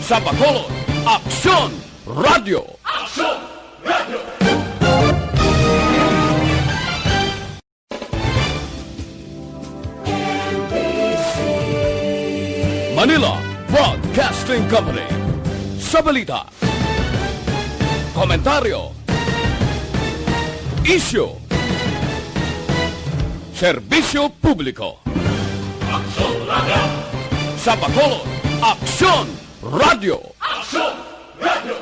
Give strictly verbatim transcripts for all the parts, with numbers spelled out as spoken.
Sa Bacolod, Aksyon Radyo. Manila Broadcasting Company. Sa balita, komentaryo, isyu, serbisyo publiko. Aksyon Radyo. Sa Bacolod, Aksyon Radyo. Aksyon Radyo.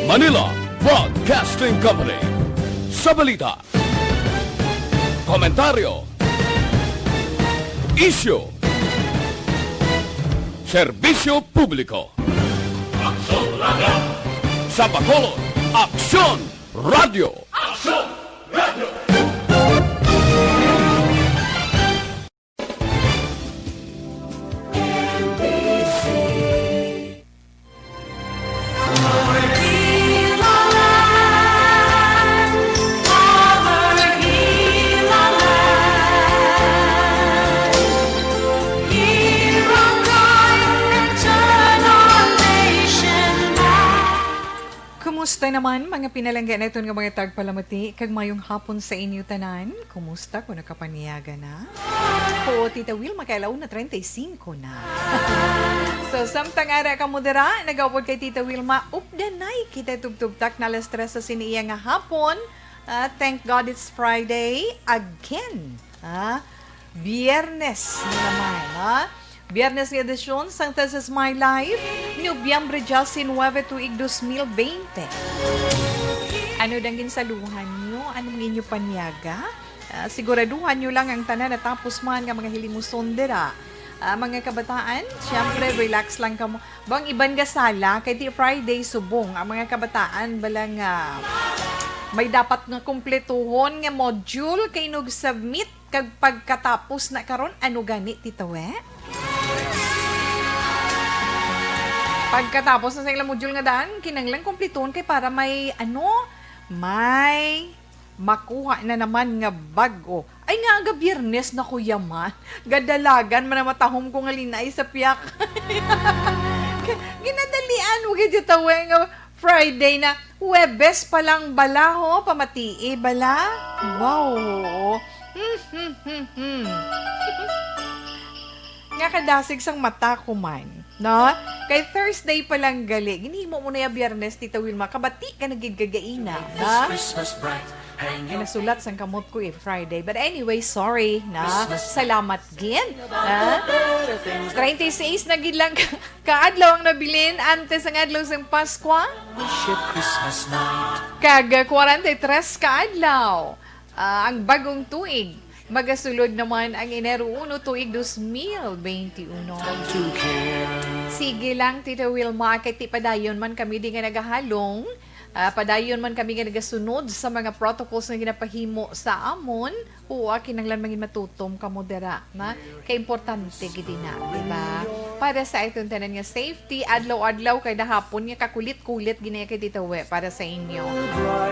Manila Broadcasting Company. Sa balita, komentaryo, isyu, serbisyo publiko. Aksyon Radyo. Sa Bacolod, Aksyon Radyo. Aksyon Radyo. Kumusta naman, mga pinalangga naton nga mga tagpalamati, kag mayong hapon sa inyo tanan? Kumusta kung nakapaniaga na? Oo, Tita Wilma, kay alauna treinta y cinco na. So, samtang ara kamo dira, nagaupod kay Tita Wilma, updanay kita tubtubtak na alas tres sa sini iya nga hapon. Ah, thank God it's Friday again. Ah, Biyernes na naman, ha? Biyernes nga edisyon sang This Is My Life, Nobyembre diecinuebe, tuig dos mil bente. Ano dang ginsaluhan nyo? Ano ang inyo paniaga? Ah, siguraduhan nyo lang ang tanan natapos man nga mga hilimuson dira. Ah, mga kabataan, syempre, relax lang kamo. Bang iban nga sala, kay di Friday subong. Ang mga kabataan, bala nga may dapat nga kumpletuhon nga module kay nag-submit kag pagkatapos na karon, ano gani, Tita We? Pagkatapos na sa ilang module nga daan, kinanglan kumpletuhon kay para may, ano, may makuha na naman nga bag-o. Ay nga, aga Biyernes na, kuya man. Gadalagan man ang matahom ko nga linay sa piyak. Ginadalian mo gid, Tita We, nga Friday na. Huwebes pa lang bala, ho, pamatii bala. Wow. Hmm, hmm, hmm, hmm. Nga kadasig sang mata ko man, no? Kay Thursday pa lang gali, ginhimo mo na ya Biyernes, Tita Wilma, kabati ka na gid kagaina, ha? Ay, nasulat sang kamot ko, eh, Friday. But anyway, sorry, na. Salamat gid, ha? Treinta y seis na gid lang ka, ka adlaw ang nabilin antes ang adlaw sang Paskwa. Kag, ah, kwarenta y tres ka adlaw, ah, ang bagong tuig. Magasulod naman ang Enero uno, tuig dos mil bente uno. Sige lang, Tita Wilma, kay ti padayon man kami di nga nagahalong, ah, padayon man kami nga nagasunod sa mga protocols nga ginapahimo sa amon. Oo, ah, kinahanglan mangin matutom kamo dira, na? Kay importante gid na, di ba? Para sa aton tanan nga safety, adlaw-adlaw kay dahapon nga kakulit-kulit gid na kay Tita We para sa inyo.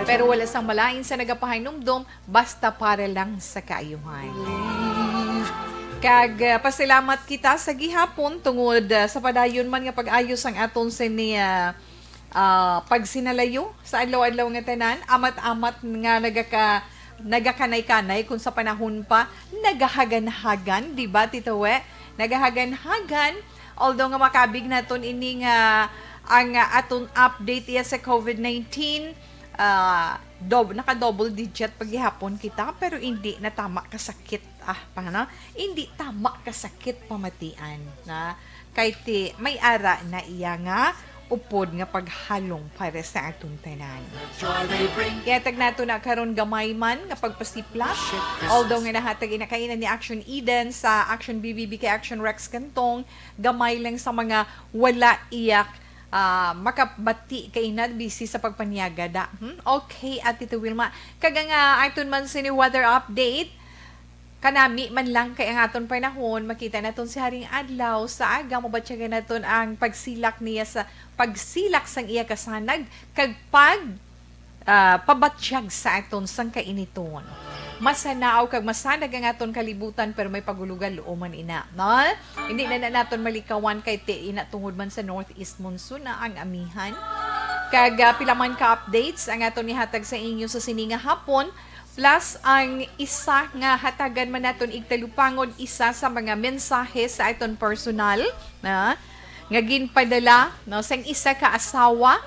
Pero wala sang malain sa nagapahinumdom, basta para lang sa kaayuhan. Kag, ah, pasalamat kita sa gihapon tungod, ah, sa padayon man nga pag-ayo sang aton sini, ah, ah, pagsinalayo sa adlaw-adlaw nga tanan, amat-amat nga nagaka-, nagakanay-kanay kung sa panahon pa, nagahagan-hagan, di ba, Tita We? Nagahagan-hagan, although nga makabig naton ini nga ang, ah, aton update iya sa COVID nineteen, ah, dob-, naka-double digit pa gihapon kita, pero hindi na tama kasakit, ah, pa, no? Hindi tama kasakit pamatian, na kay ti may ara na iya nga upod nga paghalong para sa aton tanan. Ihatag nato na karon gamay man nga pagpasiplak, although nga nahatag ina kaina ni Action Eden sa Action B B B kay Action Rex Cantong, gamay lang sa mga wala iyak, ah, makabati kay ina busy sa pagpaniaga da. Hmm? Okay, Ate Tita Wilma. Kag ang, ah, aton man sini weather update, kanami man lang kay ang aton panahon, makita naton si Haring Adlaw sa aga, mabatyagan naton ang pagsilak niya sa, pagsilak sang iya kasanag, kag pag, ah, pabatyag sa aton sang kainiton. Masanaaw kag masanag ang aton kalibutan, pero may pagulugal luoman ina, no? Hindi na, na naton malikawan kay ti ina tungod man sa northeast monsoon na ang amihan. Kag ah, pila man ka updates ang aton ihatag sa inyo sa sini nga hapon, plus ang isa nga hatagan man naton igtalupangod, isa sa mga mensahe sa aton personal na nga ginpadala, no, sang isa ka asawa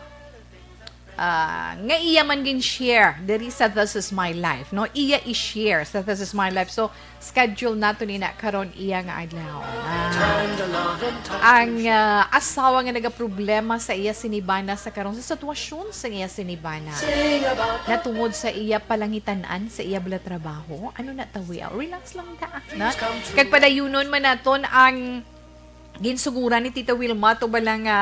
ah, nga iya man gin-share diri sa This Is My Life, no? Iya i-share sa This Is My Life. So, schedule nato ni na karon iya nga adlaw. Ah, ang ah, asawa nga nagaproblema sa iya sinibana sa karon sa sitwasyon sa iya sinibana natungod sa iya palangitan-an sa iya bala trabaho. Ano na tawi? Ah, relax lang da, na? Kag padayunon man naton ang ginsuguran ni Tita Wilma to bala nga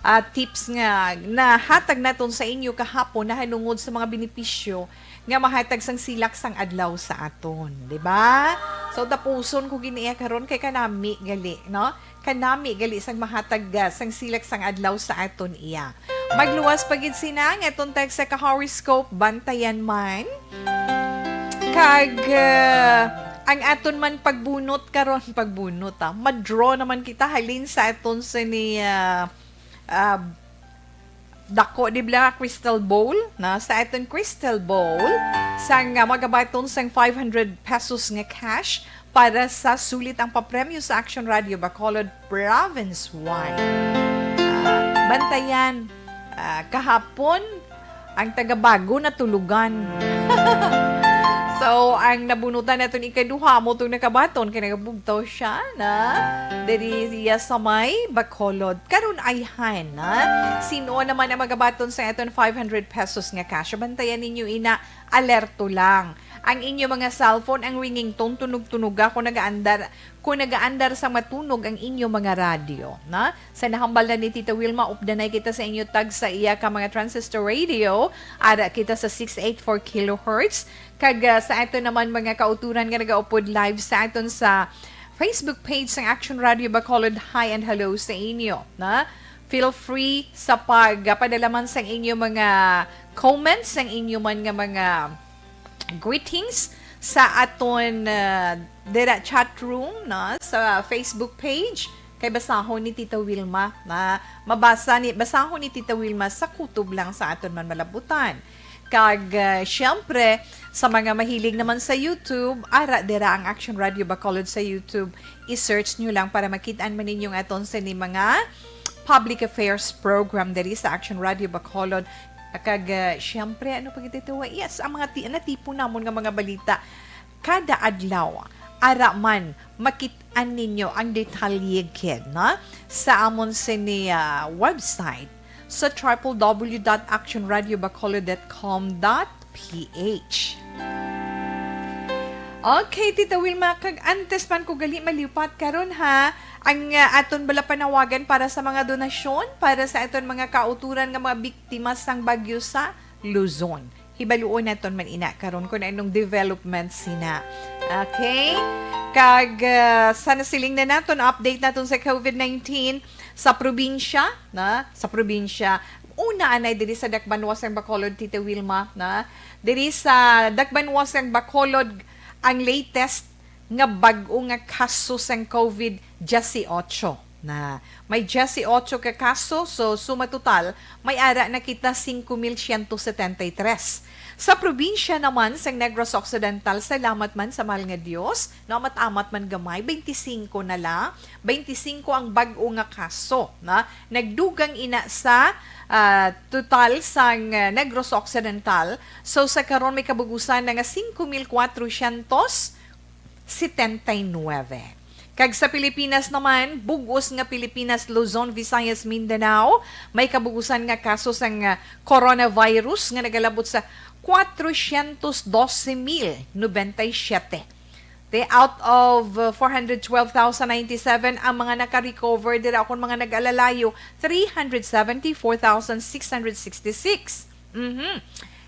ah, tips nga nahatag naton sa inyo kahapon nahanungod sa mga benepisyo nga mahatag sang silak sang adlaw sa aton, di ba? So tapuson ko gini iya karon kay kanami gali, no? Kanami gali sang mahatag ah, sang silak sang adlaw sa aton iya. Magluwas pa gid sina nga aton tag sa ka-horoscope, bantayan man. Kag ah, ang aton man pagbunot karon, pagbunot ah, ma-draw naman kita halin sa aton sini ah, ah, dako di bala crystal bowl, na sa aton crystal bowl sang ah, magabaton sang five hundred pesos nga cash para sa sulit ang papremyo sa Action Radio Bacolod province-wide. Ah, bantayan, ah, kahapon, ang tagabago natulugan. So, ang nabunutan naton ikaduha, amo tong nakabaton kay nagabugtaw siya na diri iya sa may Bacolod. Karon ayhan na. Sino naman ang magabaton sa aton five hundred pesos nga cash? Bantayan ninyo ina, alerto lang. Ang inyo mga cellphone, ang ringing tone, tunog-tunoga kung nagaandar, kung nagaandar sa matunog ang inyo mga radyo, na? Sa nahambal na ni Tita Wilma, updanay kita sa inyo tag sa iya ka mga transistor radio. Ara kita sa six eight four kilohertz. Kag ah, sa aton naman mga kauturan nga nagaupod live sa aton sa Facebook page sang Action Radio Bacolod, hi and hello sa inyo, na? Feel free sa pagpadala man sang inyo mga comments, sang inyo man nga mga greetings sa aton ah, dira chat room, no, sa Facebook page, kay basahon ni Tita Wilma, na mabasa ni, basahon ni Tita Wilma sa kutob lang sa aton man malabutan. Kag ah, siyempre, sa mga mahilig naman sa YouTube, ara dira ang Action Radio Bacolod sa YouTube. I-search nyo lang para makit-an man ninyo ang aton sini mga public affairs program diri sa Action Radio Bacolod. Kag ah, siyempre, ano pa gid ito? Yes, ang mga ti- natipon namon nga mga balita kada adlaw. Ara man, makit-an ninyo ang detalye gid, no? Sa amon sini ah, website sa triple W dot action radio bacolod dot com dot P H. Okay, Tita Wilma, kag antes man ko gali malipat karon ha, ang ah, aton bala panawagan para sa mga donasyon para sa aton mga kauturan nga mga biktima sang bagyo sa Luzon. Hibaluon naton man ina karon kung anong development sina. Okay? Kag ah, sa nasiling na naton, update naton sa covid nineteen sa probinsya, na? Sa probinsya. Una anay diri sa Dakbanwa sang Bacolod, Tita Wilma, na? Diri sa Dakbanwa sang Bacolod, ang latest nga bag-o nga kaso sang covid diyesyoto na. May diyesyoto ka kaso, so suma total, may ara na kita singko mil siyento setenta y tres. Sa probinsya naman sang Negros Occidental, salamat man sa mahal nga Dios, no, amat-amat man gamay, twenty-five na lang, twenty-five ang bag-o nga kaso, na nagdugang ina sa ah, total sang ah, Negros Occidental. So sa karon may kabugusan na nga singko mil kwatrosyentos setenta y nuebe. Kag sa Pilipinas naman, bug-os nga Pilipinas, Luzon, Visayas, Mindanao, may kabugusan nga kaso sang ah, coronavirus nga nagalabot sa kwatrosyentos dose mil nobenta y siyete. Te, out of uh, four hundred twelve thousand ninety-seven ang mga naka-recover dira, akon mga nag-alalayo, three hundred seventy-four thousand six hundred sixty-six. Mhm.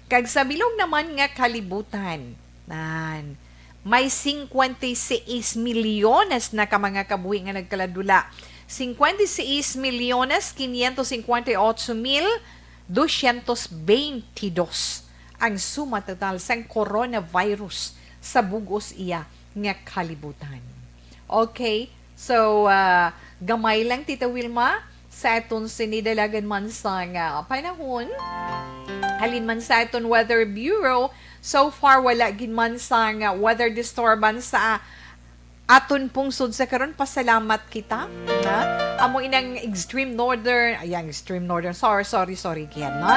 Kag sa bilog naman nga kalibutan, nan, may cincuenta y seis milyones na ka mga kabuhi nga nagkaladula. Cincuenta y seis milyones quinientos cincuenta y ocho mil doscientos veintidós ang suma total sang coronavirus sa bug-os iya nga kalibutan. Okay? So, ah, gamay lang, Tita Wilma, sa aton sini dalagan man sang, ah, panahon. Halin man sa aton Weather Bureau, so far wala gid man sang, ah, weather disturbance sa aton pungsod sa karon. Pasalamat kita, ha? Amo inang extreme northern, ay, ang extreme northern, sorry, sorry, sorry again, no?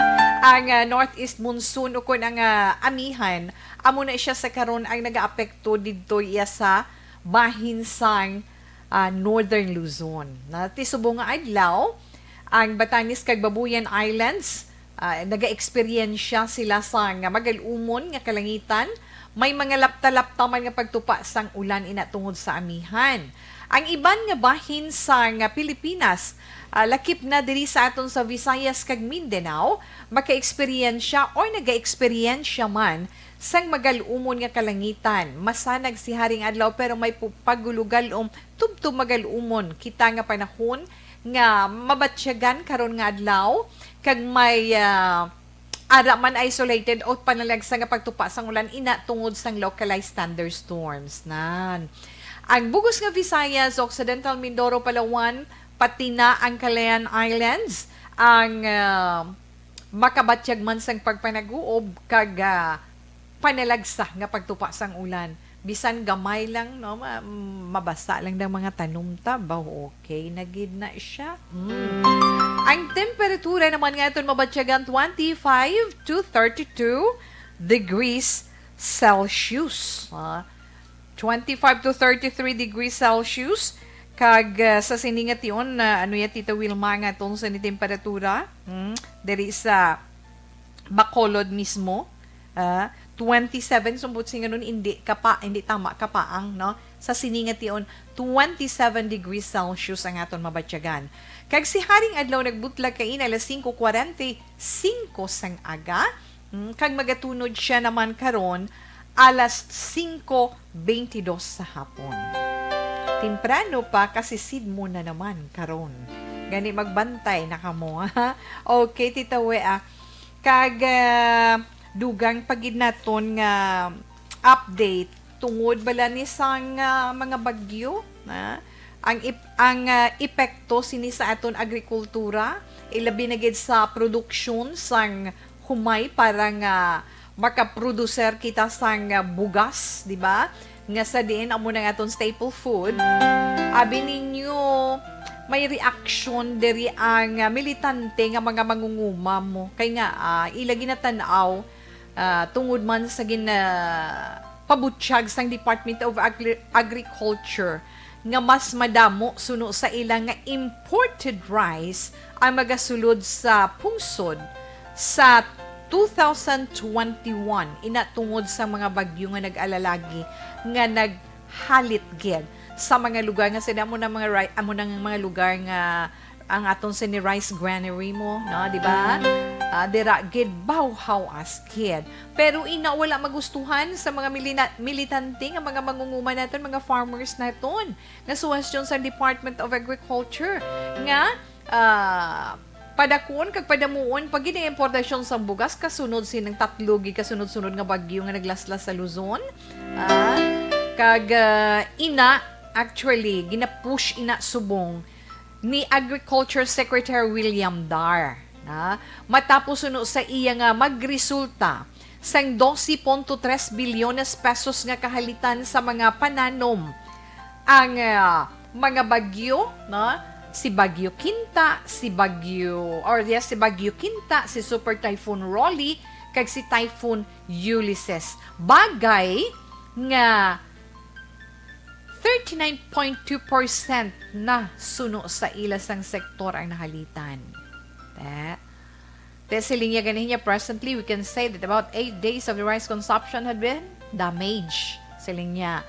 Ang, ah, northeast monsoon o kun ang, ah, amihan, amo na siya sa karon ang nagaapekto didto iya sa bahin sang, ah, Northern Luzon. Na ti subong nga adlaw, ang Batanes kag Babuyan Islands, ah, nagaeksperyensya sila sang magal-umon nga kalangitan. May mga lapta-lapta man nga pagtupa sang ulan ina tungod sa amihan. Ang iban nga bahin sang Pilipinas, ah, lakip na diri sa aton sa Visayas kag Mindanao, makaeksperyensya or nagaeksperyensya man sang magal-umon nga kalangitan. Masanag si haring adlaw, pero may pu-, pagulugal-om tubtob magal-umon kita nga panahon nga mabatyagan karon nga adlaw, kag may, ah, ara man isolated o panalagsa nga pagtupa sang ulan ina tungod sang localized thunderstorms. Nan. Ang bugos nga Visayas, Occidental Mindoro, Palawan, pati na ang Calayan Islands, ang, ah, makabatyag man sang pagpanaguob kag, ah, panalagsa nga pagtupa sang ulan. Bisan gamay lang, no, ma-, mabasa lang ang mga tanom ta, ba, okay na gid na siya. Mm. Ang temperatura naman nga aton mabatyagan, twenty-five to thirty-two degrees Celsius. Ah, twenty-five to thirty-three degrees Celsius. Kag, ah, sa sini nga tion, na ano ya, Tita Wilma, nga aton sa ni temperatura? Hmm? Diri sa Bacolod mismo, ah, twenty-seven, sumbot singanon, hindi kapa-, hindi tama kapaang, no? Sa sini nga tion, twenty-seven degrees Celsius ang aton mabatyagan. Kag si haring adlaw nagbutlag kaina alas singko kwarenta y singko sang aga, mm, kag magatunod siya naman karon alas singko beintidos sa hapon. Temprano pa, kasi sidmo na naman karon. Gani, magbantay na kamo, ha? Okay, Tita We, ah. Kag, ah, dugang pa gid naton nga update tungod bala ni sang, ah, mga bagyo, na ang ip-, ang, ah, epekto sini sa aton agrikultura, ilabi na gid sa produksyon sang humay para nga makaproduser kita sang, ah, bugas, di ba? Nga sa diin amo na nga aton staple food. Abi ninyo, may reaksyon diri ang, ah, militante nga mga mangunguma mo. Kay nga, ah, ila ginatan-aw, ah, tungod man sa gin-, ah, pabutyag sang Department of Agri-, Agriculture nga mas madamo suno sa ila nga imported rice ang magasulod sa pungsod sa two thousand twenty-one, ina tungod sa mga bagyo nga nag-alalagi nga naghalit gid sa mga lugar nga sila, amo na mga ri-, amo na nga mga lugar nga ang aton sini rice granary mo, no, di ba? Ah, dira gid bawhaw as gid. Pero ina wala magustuhan sa mga milina-, militante nga mga mangunguma naton, mga farmers naton, nga suhestyon sa Department of Agriculture nga, ah, padakuon kag padamuon pa gid ang importasyon sa bugas kasunod sining tatlo gid kasunod-sunod nga bagyo nga naglaslas sa Luzon. Ah, kag, ah, ina, actually, gina-push ina subong ni Agriculture Secretary William Dar, na matapos suno sa iya nga magresulta sang doce punto tres bilyones pesos nga kahalitan sa mga pananom ang, ah, mga bagyo, no? Si Bagyo Quinta, si Bagyo, or yes, si Bagyo Quinta, si Super Typhoon Rolly, kag si Typhoon Ulysses. Bagay nga thirty-nine point two percent na suno sa ila sang sektor ang nahalitan. Te, te siling niya ganihin niya, presently, we can say that about eight days of the rice consumption had been damaged. Siling niya,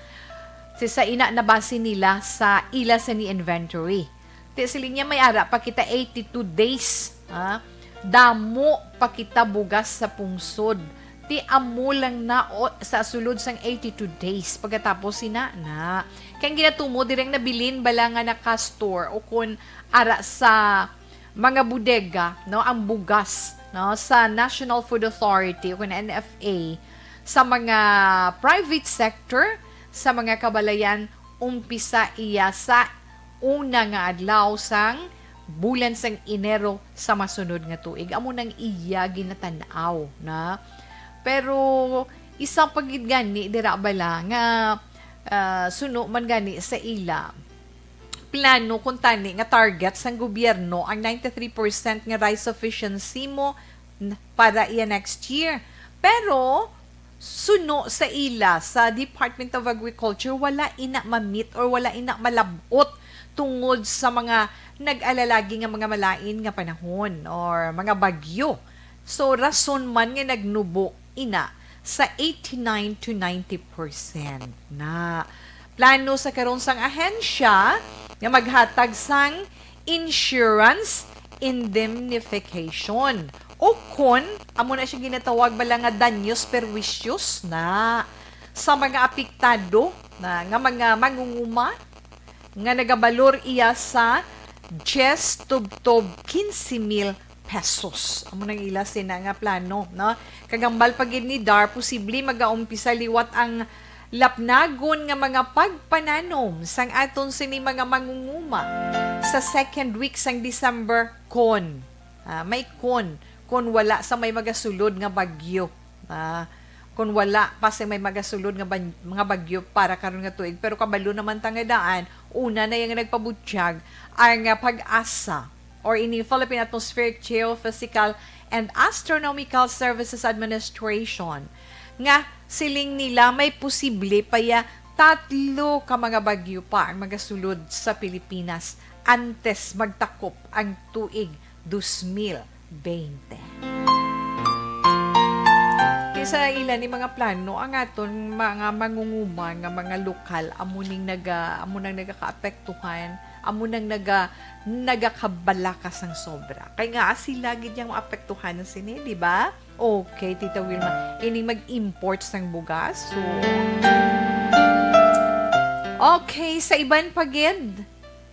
si sa ina nabase nila sa ila sini inventory. Ti siling niya, may ara pa kita eighty-two days, ha? Damo pa kita bugas sa pungsod. Ti amo lang na o, sa sulod sang eighty-two days. Pagkatapos sina na. Kay ang ginatumo, dirang nabilin bala nga naka-store o kun ara sa mga bodega, no, ang bugas, no, sa National Food Authority o kun N F A, Sa mga private sector, sa mga kabalayan, umpisa iya sa una nga adlaw sang bulan sang Enero sa masunod nga tuig. Amo nang iya ginatan-aw na. Pero isa pa gid gani dira bala nga, ah, suno man gani sa ila plano kuntani nga target sang gobyerno ang ninety-three percent nga rice sufficiency mo n-, para iya next year. Pero suno sa ila sa Department of Agriculture, wala ina ma-meet or wala ina malab-ot tungod sa mga nag-alalagi nga mga malain nga panahon or mga bagyo. So, rason man nga nagnubo ina sa eighty-nine to ninety percent na. Plano sa karon sang ahensya nga maghatag sang insurance indemnification, o kon amo na siya ginatawag bala nga danyos perwisyos na sa mga apektado na nga mga mangunguma nga nagabalor iya sa diyes tubtob quince mil pesos. Amo nang ila sina nga plano, no? Kagambal pa gid ni Dar, posible magaumpisa liwat ang lapnagon nga mga pagpananom sang aton sini mga mangunguma sa second week sang December, kon, ah, may kon, kon wala sa may magasulod nga bagyo. Ah, kon wala pa sa may magasulod nga ban-, mga bagyo para karon nga tuig, pero kabalo naman ta nga daan, una na yang nagpabutyag ang, ah, PAGASA or ini Philippine Atmospheric Geophysical and Astronomical Services Administration, nga siling nila may posible pa ya tatlo ka mga bagyo pa ang magasulod sa Pilipinas antes magtakop ang tuig dos mil bente. Kay sa ila ni mga plano, ang aton mga mangunguma nga mga lokal, amo ning naga-, amo nang nagakaapektuhan, amo nang naga-, nagakabalaka sang sobra. Kay nga, sila gid yang maapektuhan sini, di ba? Okay, Tita Wilma, ining mag-import sang bugas. So, okay, sa iban pa gid,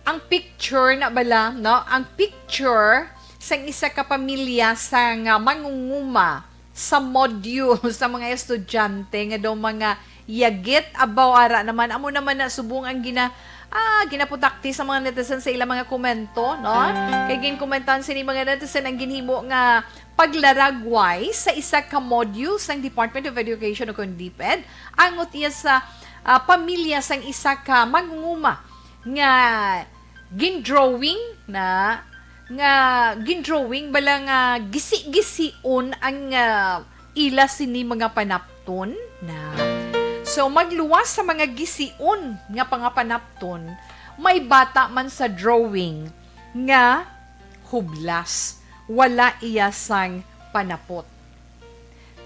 ang picture na bala, no? Ang picture sang isa ka pamilya sang, ah, mangunguma sa module sa mga estudyante nga daw mga yagit. Abaw, ara naman, amo naman na subong ang gina-, ah, ginaputakti sa mga netizen sa ilang mga komento, no? Kay ginkomentahan sini mga netizen ang ginhimo nga paglaragway sa isa ka module sang Department of Education o kon DepEd, angot iya sa, ah, pamilya sang isa ka mangunguma nga gindrawing na, nga gindrawing bala nga gisi-gision ang, ah, ila sini mga panapton na. So, magluwas sa mga gision nga mga panapton, may bata man sa drawing nga hublas, wala iya sang panapot.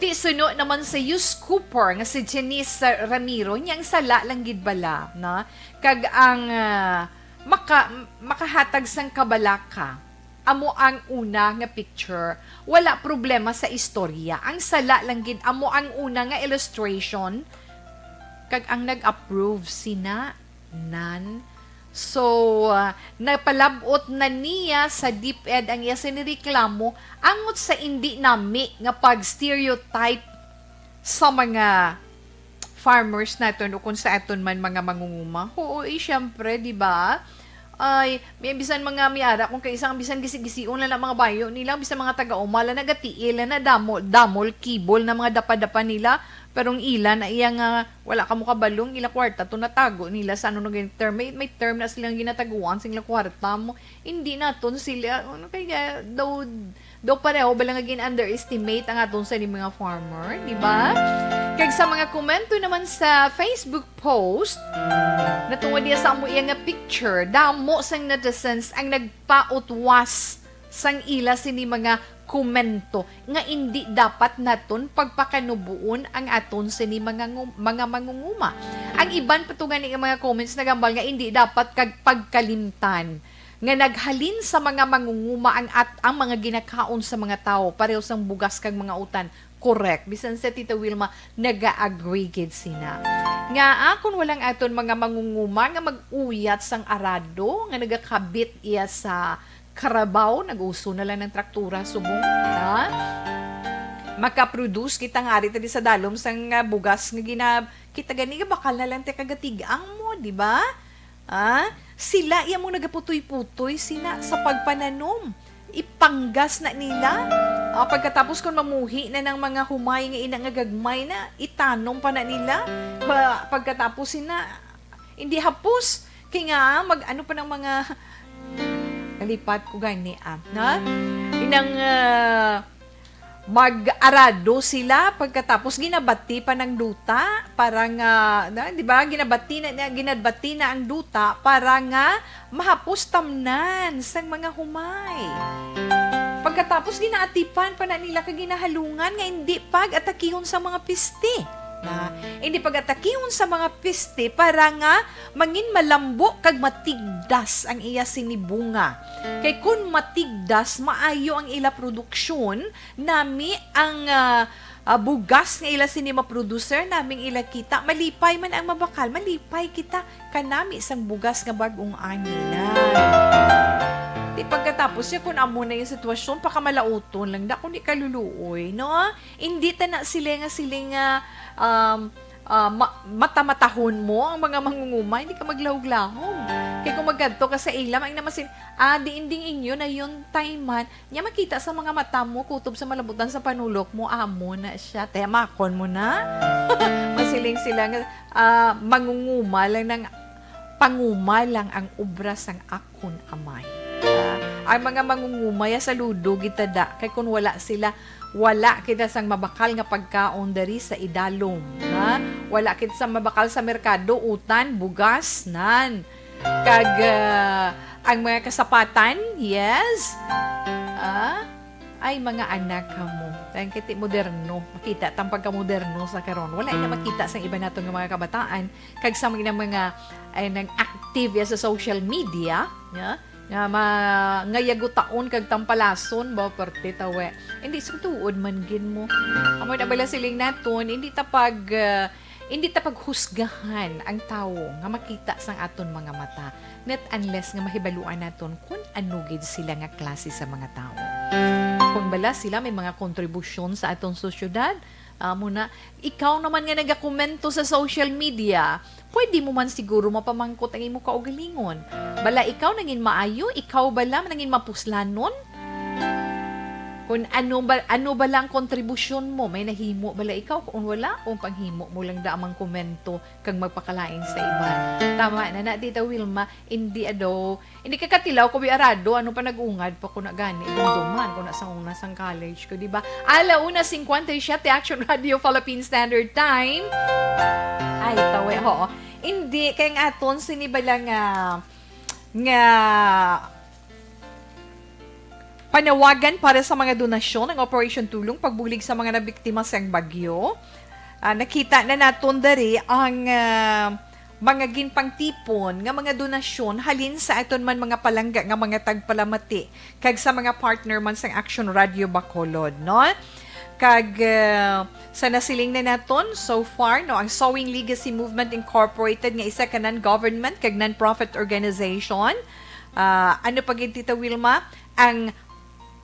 Ti suno naman sa Yus Cooper nga si Janice Ramiro, niya ang sala lang gid bala, no? Kag ang, ah, maka-, makahatag sang kabalaka, amo ang una nga picture. Wala problema sa istorya. Ang sala lang gid, amo ang una nga illustration. Kag ang nag-approve sina nan. So, ah, napalab-ot na niya sa DepEd ang iya sinireklamo angot sa indi nami nga pag-stereotype sa mga farmers naton o kung sa aton man mga mangunguma. Oo, eh, syempre, di ba? Ay, may bisan mga miara kung kaisa ang bisan gisi-gision lang ang mga bayo nila, bisan mga taga-uma lang nagatiil lang na damo, damol, kibol na mga dapa-dapa nila. Pero ang ila na iya nga wala kamo kabalong ila kwarta to natago nila sa ano nag term. May, may term na silang ginataguan sa ilang kwarta mo. Hindi naton sila, ano kaya daw, daw pareho ba lang gin-underestimate ang aton sa mga farmer, di ba? Kag sa mga komento naman sa Facebook post, natungod niya sa amo iya nga picture, damo sang netizens ang nagpautwas sang ila sini mga komento nga indi dapat naton pagpakanubuon ang aton sini mga ngu-, mga mangunguma. Ang iban pa to gani nga mga comments nagambal nga indi dapat kag pagkalimtan nga naghalin sa mga mangunguma ang at ang mga ginakaon sa mga tawo, pareho sang bugas kag mga utan. Correct. Bisan si Tita Wilma, naga-agree gid sina. Nga, ah, kung walang aton mga mangunguma nga mag-uyat sang arado nga nagakabit iya sa karabaw, nag-uso na lang ng traktura, subong, ha? Makaproduce kita nga ari ta di sa dalom sang, ah, bugas nga gina-, kita gani nga bakal na lang ti kagatig-ang mo, di ba? Ah, sila iya mo nagaputoy-putoy sina sa pagpananom. Ipanggas na nila. Ah, pagkatapos, kung mamuhi na ng mga humay nga ina nga gagmay na, itanom pa na nila. Pa-, pagkatapos sina, hindi hapos. Kay nga, mag-ano pa ng mga, nalipat ko gani, ah, na? Inang, ah, mag-arado sila, pagkatapos ginabati pa ng duta para nga, na, di ba? Ginabati na, na, ginabati na ang duta para nga mahapos tamnan sang mga humay. Pagkatapos ginaatipan pa na nila kag ginahalungan nga hindi pag-atakihon sa mga piste. Na, hindi pag-atakihon sa mga piste para nga mangin malambo kag matigdas ang iya sini bunga. Kay kun matigdas, maayo ang ila produksyon, nami ang, ah, ah, bugas nga ila sini maproducer, naming ila kita, malipay man ang mabakal, malipay kita kanami sang bugas nga bag-ong ani na. Di pagkatapos niya, kung amo na yung sitwasyon, pakamalaoton lang da, kung di kaluluoy, no? Hindi ta na sila nga, sila nga, um, ah, ma-, mata-matahon mo ang mga mangunguma, hindi ka maglahog-lahog. Kay kung magkadto ka sa ila, ang namasin, ah, di inding inyo na yun, time man, nya makita sa mga mata mo, kutob sa malabutan sa panulok mo, amo na siya. Temakon mo na. Masiling sila nga, ah, mangunguma lang ng panguma lang ang obra sang akon Amay. Ah, ang mga mangungumay, ah, saludo gid ta da, kay kun wala sila, wala kita sang mabakal nga pagkaon diri sa idalom, ha? Wala kita sang mabakal sa merkado, utan, bugas, nan. Kag, ah, ang mga kasapatan, yes. Ah, ay, mga anak kamo. Kay kiti moderno, makita tang pagkamoderno sa karon. Wala na makita sang iba naton nga mga kabataan. Kag sa mga, mga, ay, nang active ya sa social media, ya, nga ma-, nga yagutaon kag tampalason, ba, parte tawe. Hindi, sa tuod man gid mo. Amo na bala siling naton, hindi ta pag, ah, hindi ta paghusgahan ang tawo nga makita sang aton mga mata, not unless nga mahibaluan naton kun ano gid sila nga klase sa mga tawo. Kung bala sila may mga kontribusyon sa aton sosyedad, amo na, ikaw naman nga nagakomento sa social media, pwede mo man siguro mapamangkot ang imo kaugalingon. Bala ikaw nangin maayo, ikaw bala nangin mapuslanon? Kung ano ba, ano bala ang kontribusyon mo, may nahimo bala ikaw? Kung wala, kung panghimo mo lang da ang komento kag magpakalain sa iban. Tama na na, Tita Wilma, hindi ado, hindi ka katilaw ko bi arado, ano pa nag-ungad pa ko na gani, dumduman ko na sa una sang college ko, di ba? Ala una cincuenta y siete, Action Radio Philippine Standard Time. Ay, tawe, oo. Hindi, kay ang aton, sini bala nga, nga panawagan para sa mga donasyon ang Operation Tulong Pagbulig sa mga nabiktima sang bagyo. Ah, nakita na naton diri ang, ah, mga ginpangtipon nga mga donasyon halin sa aton man mga palangga nga mga tagpalamati kag sa mga partner man sang Action Radio Bacolod, no? Kag, ah, sa nasiling na naton so far, no, ang Sowing Legacy Movement Incorporated nga isa ka non-government kag non-profit organization, ah, ano pa gid, Tita Wilma, ang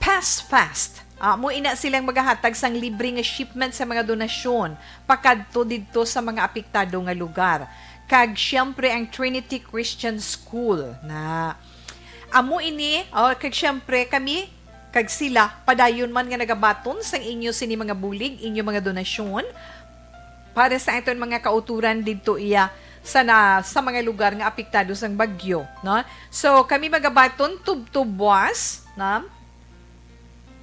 Pass Fast. Ah, mo ina silang magahatag sang libre nga shipment sa mga donasyon pakadto didto sa mga apektado nga lugar. Kag siyempre ang Trinity Christian School na amo ini, oh, kag siyempre kami kag sila padayon man nga nagabaton sang inyo sini mga bulig, inyo mga donasyon para sa aton mga kauturan didto iya sa na, sa mga lugar nga apektado sang bagyo, no? So, kami magabaton tubtob buwas, no?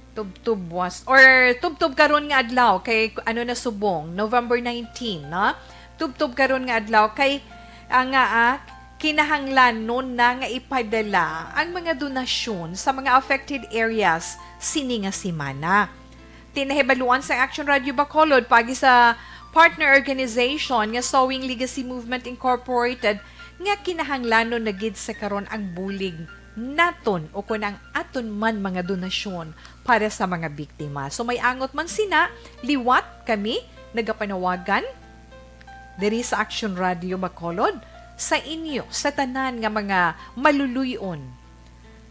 Tubtob buwas or tubtob karon nga adlaw kay ano na subong, November nineteen, no? Tubtob karon nga adlaw kay, ah, nga, ah, kinahanglanon na nga ipadala ang mga donasyon sa mga affected areas sini nga semana. Ti nahibaluan sa Action Radio Bacolod pagi sa partner organization nga Sowing Legacy Movement Incorporated nga kinahanglanon na gid sa karon ang bulig naton o kon ang aton man mga donasyon para sa mga biktima. So may angot man sina, liwat kami nagapanawagan diri sa Action Radio Bacolod sa inyo, sa tanan nga mga maluluy-on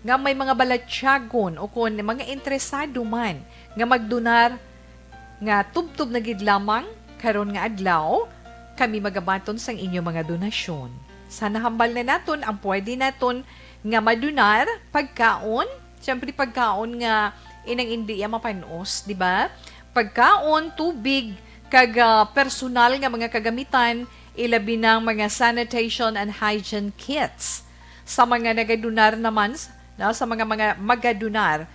nga may mga balatyagon o kon mga interesado man nga magdonar nga tubtob na gid lamang karon nga adlaw kami magabaton sang inyo mga donasyon. Sa nahambal na naton ang pwede naton nga madonar, pagkaon, siyempre pagkaon nga inang indi iya mapanos, di ba? Pagkaon, tubig, kag, ah, personal nga mga kagamitan, ilabi na ang mga sanitation and hygiene kits. Sa mga nagadonar naman, no, sa mga, mga magadonar,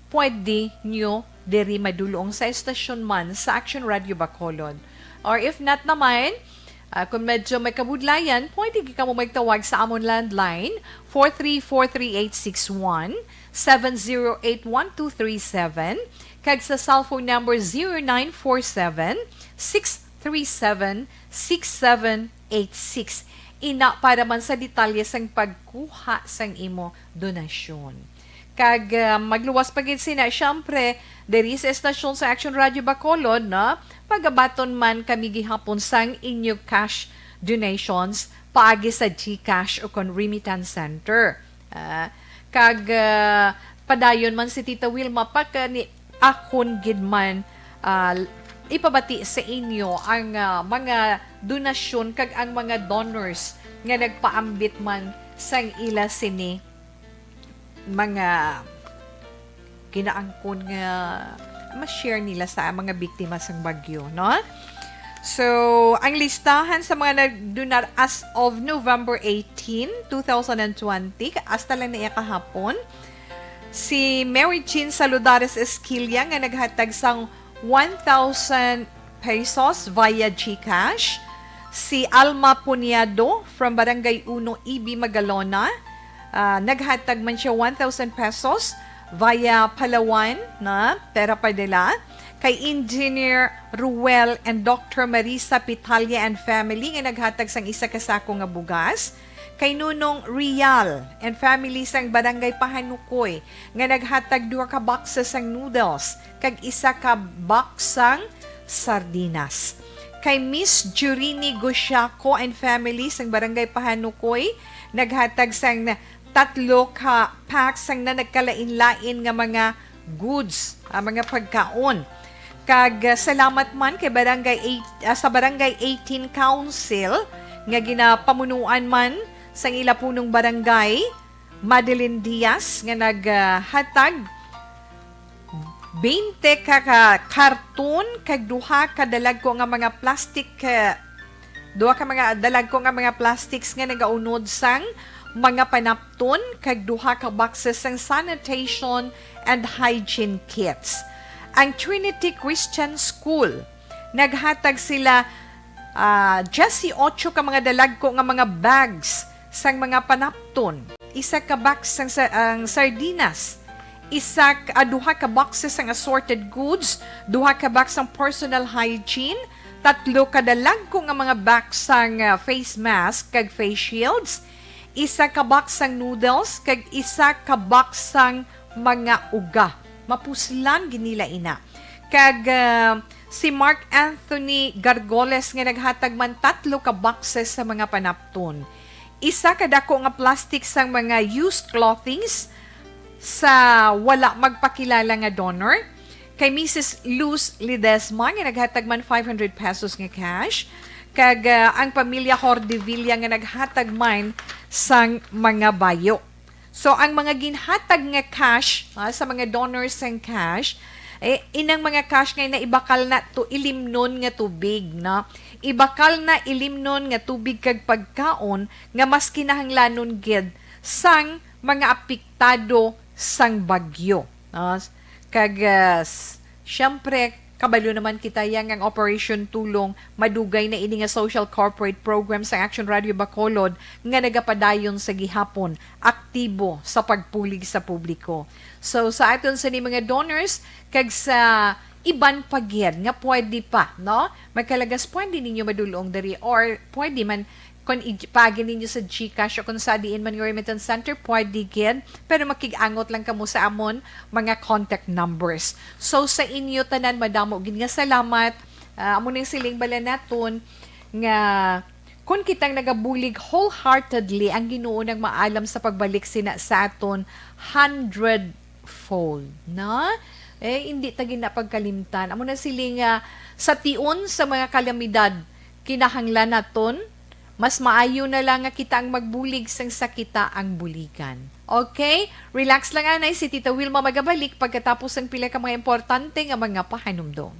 pwede nyo diri madulong sa estasyon man sa Action Radio Bacolod. Or if not naman, ah, kung medyo may kabudlayan, pwede gid kamo magtawag sa amon landline, four three four three eight six one, seven zero eight one two three seven, kag sa cellphone number zero nine four seven, six three seven, six seven eight six. Ina para man sa detalye sang pagkuha sang imo donasyon. Kag, ah, magluwas pa gid sina, syempre, diri sa estasyon sa Action Radio Bacolod, no? Pagabaton man kami gihapon sang inyo cash donations paagi sa GCash o kon remittance center. Ah, kag, ah, padayon man si Tita Wilma, pakani akon gid man, ah, ipabati sa inyo ang, ah, mga donasyon kag ang mga donors nga nagpaambit man sang ila sini mga ginaangkon nga ma-share nila sa mga biktima sang bagyo, no? So, ang listahan sa mga nagdonar as of November eighteen, two thousand and twenty, hasta lang na iya kahapon, si Mary Jean Saludares Esquilla nga naghatag sang one thousand pesos via GCash, si Alma Puñado from Barangay Uno, E B Magalona, ah, naghatag man siya one thousand pesos via Palawan na pera padala, kay Engineer Ruel and Doctor Marisa Pitalia and family nga naghatag sang isa ka sako nga bugas, kay Nunong Real and family sang Barangay Pahanukoy nga naghatag duha ka boxes sang noodles kag isa ka box sang sardinas. Kay Miss Jurini Gushaco and family sang Barangay Pahanukoy naghatag sang tatlo ka pack sang nanagkalain-lain nga mga goods, ah, mga pagkaon. Kag, ah, salamat man kay Barangay eight, ah, sa Barangay eighteen Council nga ginapamunuan man sang ila punong barangay, Madeline Diaz, nga naghatag twenty ka, ka karton kag duha ka dalagko nga mga plastic, ah, duha ka mga dalagko nga mga plastics nga nagaunod sang mga panapton kag duha ka boxes sang sanitation and hygiene kits. Ang Trinity Christian School, naghatag sila, ah, diyes y ocho ka mga dalagko nga mga bags sang mga panapton, isa ka box sang sa-, ang sardinas, isa ka, ah, duha ka boxes sang assorted goods, duha ka box sang personal hygiene, tatlo ka dalagko nga mga box sang, ah, face mask kag face shields, isa ka box sang noodles, kag isa ka box sang mga uga. Mapuslan gid nila ina. Kag, ah, si Mark Anthony Gargoles nga naghatag man tatlo ka boxes sa mga panapton. Isa ka dako nga plastic sang mga used clothings sa wala magpakilala nga donor. Kay Missus Luz Ledesma nga naghatag man five hundred pesos nga cash. Kag, ah, ang pamilya Hordevilla nga naghatag man sang mga bayo. So, ang mga ginhatag nga cash, ah, sa mga donors sang cash, eh, inang mga cash nga naibakal na to ilimnon nga tubig, no? Ibakal na ilimnon nga tubig kag pagkaon nga mas kinahanglanon gid sang mga apektado sang bagyo, no? Kag, ah, s-, siyempre, kabalo naman kita yang ang Operation Tulong, madugay na ini nga social corporate program sa Action Radio Bacolod nga nagapadayon sa gihapon, aktibo sa pagpulig sa publiko. So, sa aton sini mga donors, kag sa iban pa gid nga pwede pa, no? Magkalagas, pwede ninyo madulong diri, or pwede man, kung i-, paagi ninyo sa GCash o kung sa diin man nga remittance center, pwede gid. Pero makig-angot lang kamo sa amon mga contact numbers. So, sa inyo tanan, madamo gid nga salamat. Ah, amo ning siling bala naton nga kung kitang nagabulig wholeheartedly, ang Ginoo nang maalam sa pagbalik sina sa aton hundredfold, na? Eh, hindi ta gina pagkalimtan. Amo na sila nga sa tion sa mga kalamidad, kinahanglan naton, mas maayo na lang nga kita ang magbulig sang sa kita ang buligan. Okay? Relax lang, anay. Si Tita Wilma magabalik pagkatapos ang pila ka mga importante nga mga pahanumdom.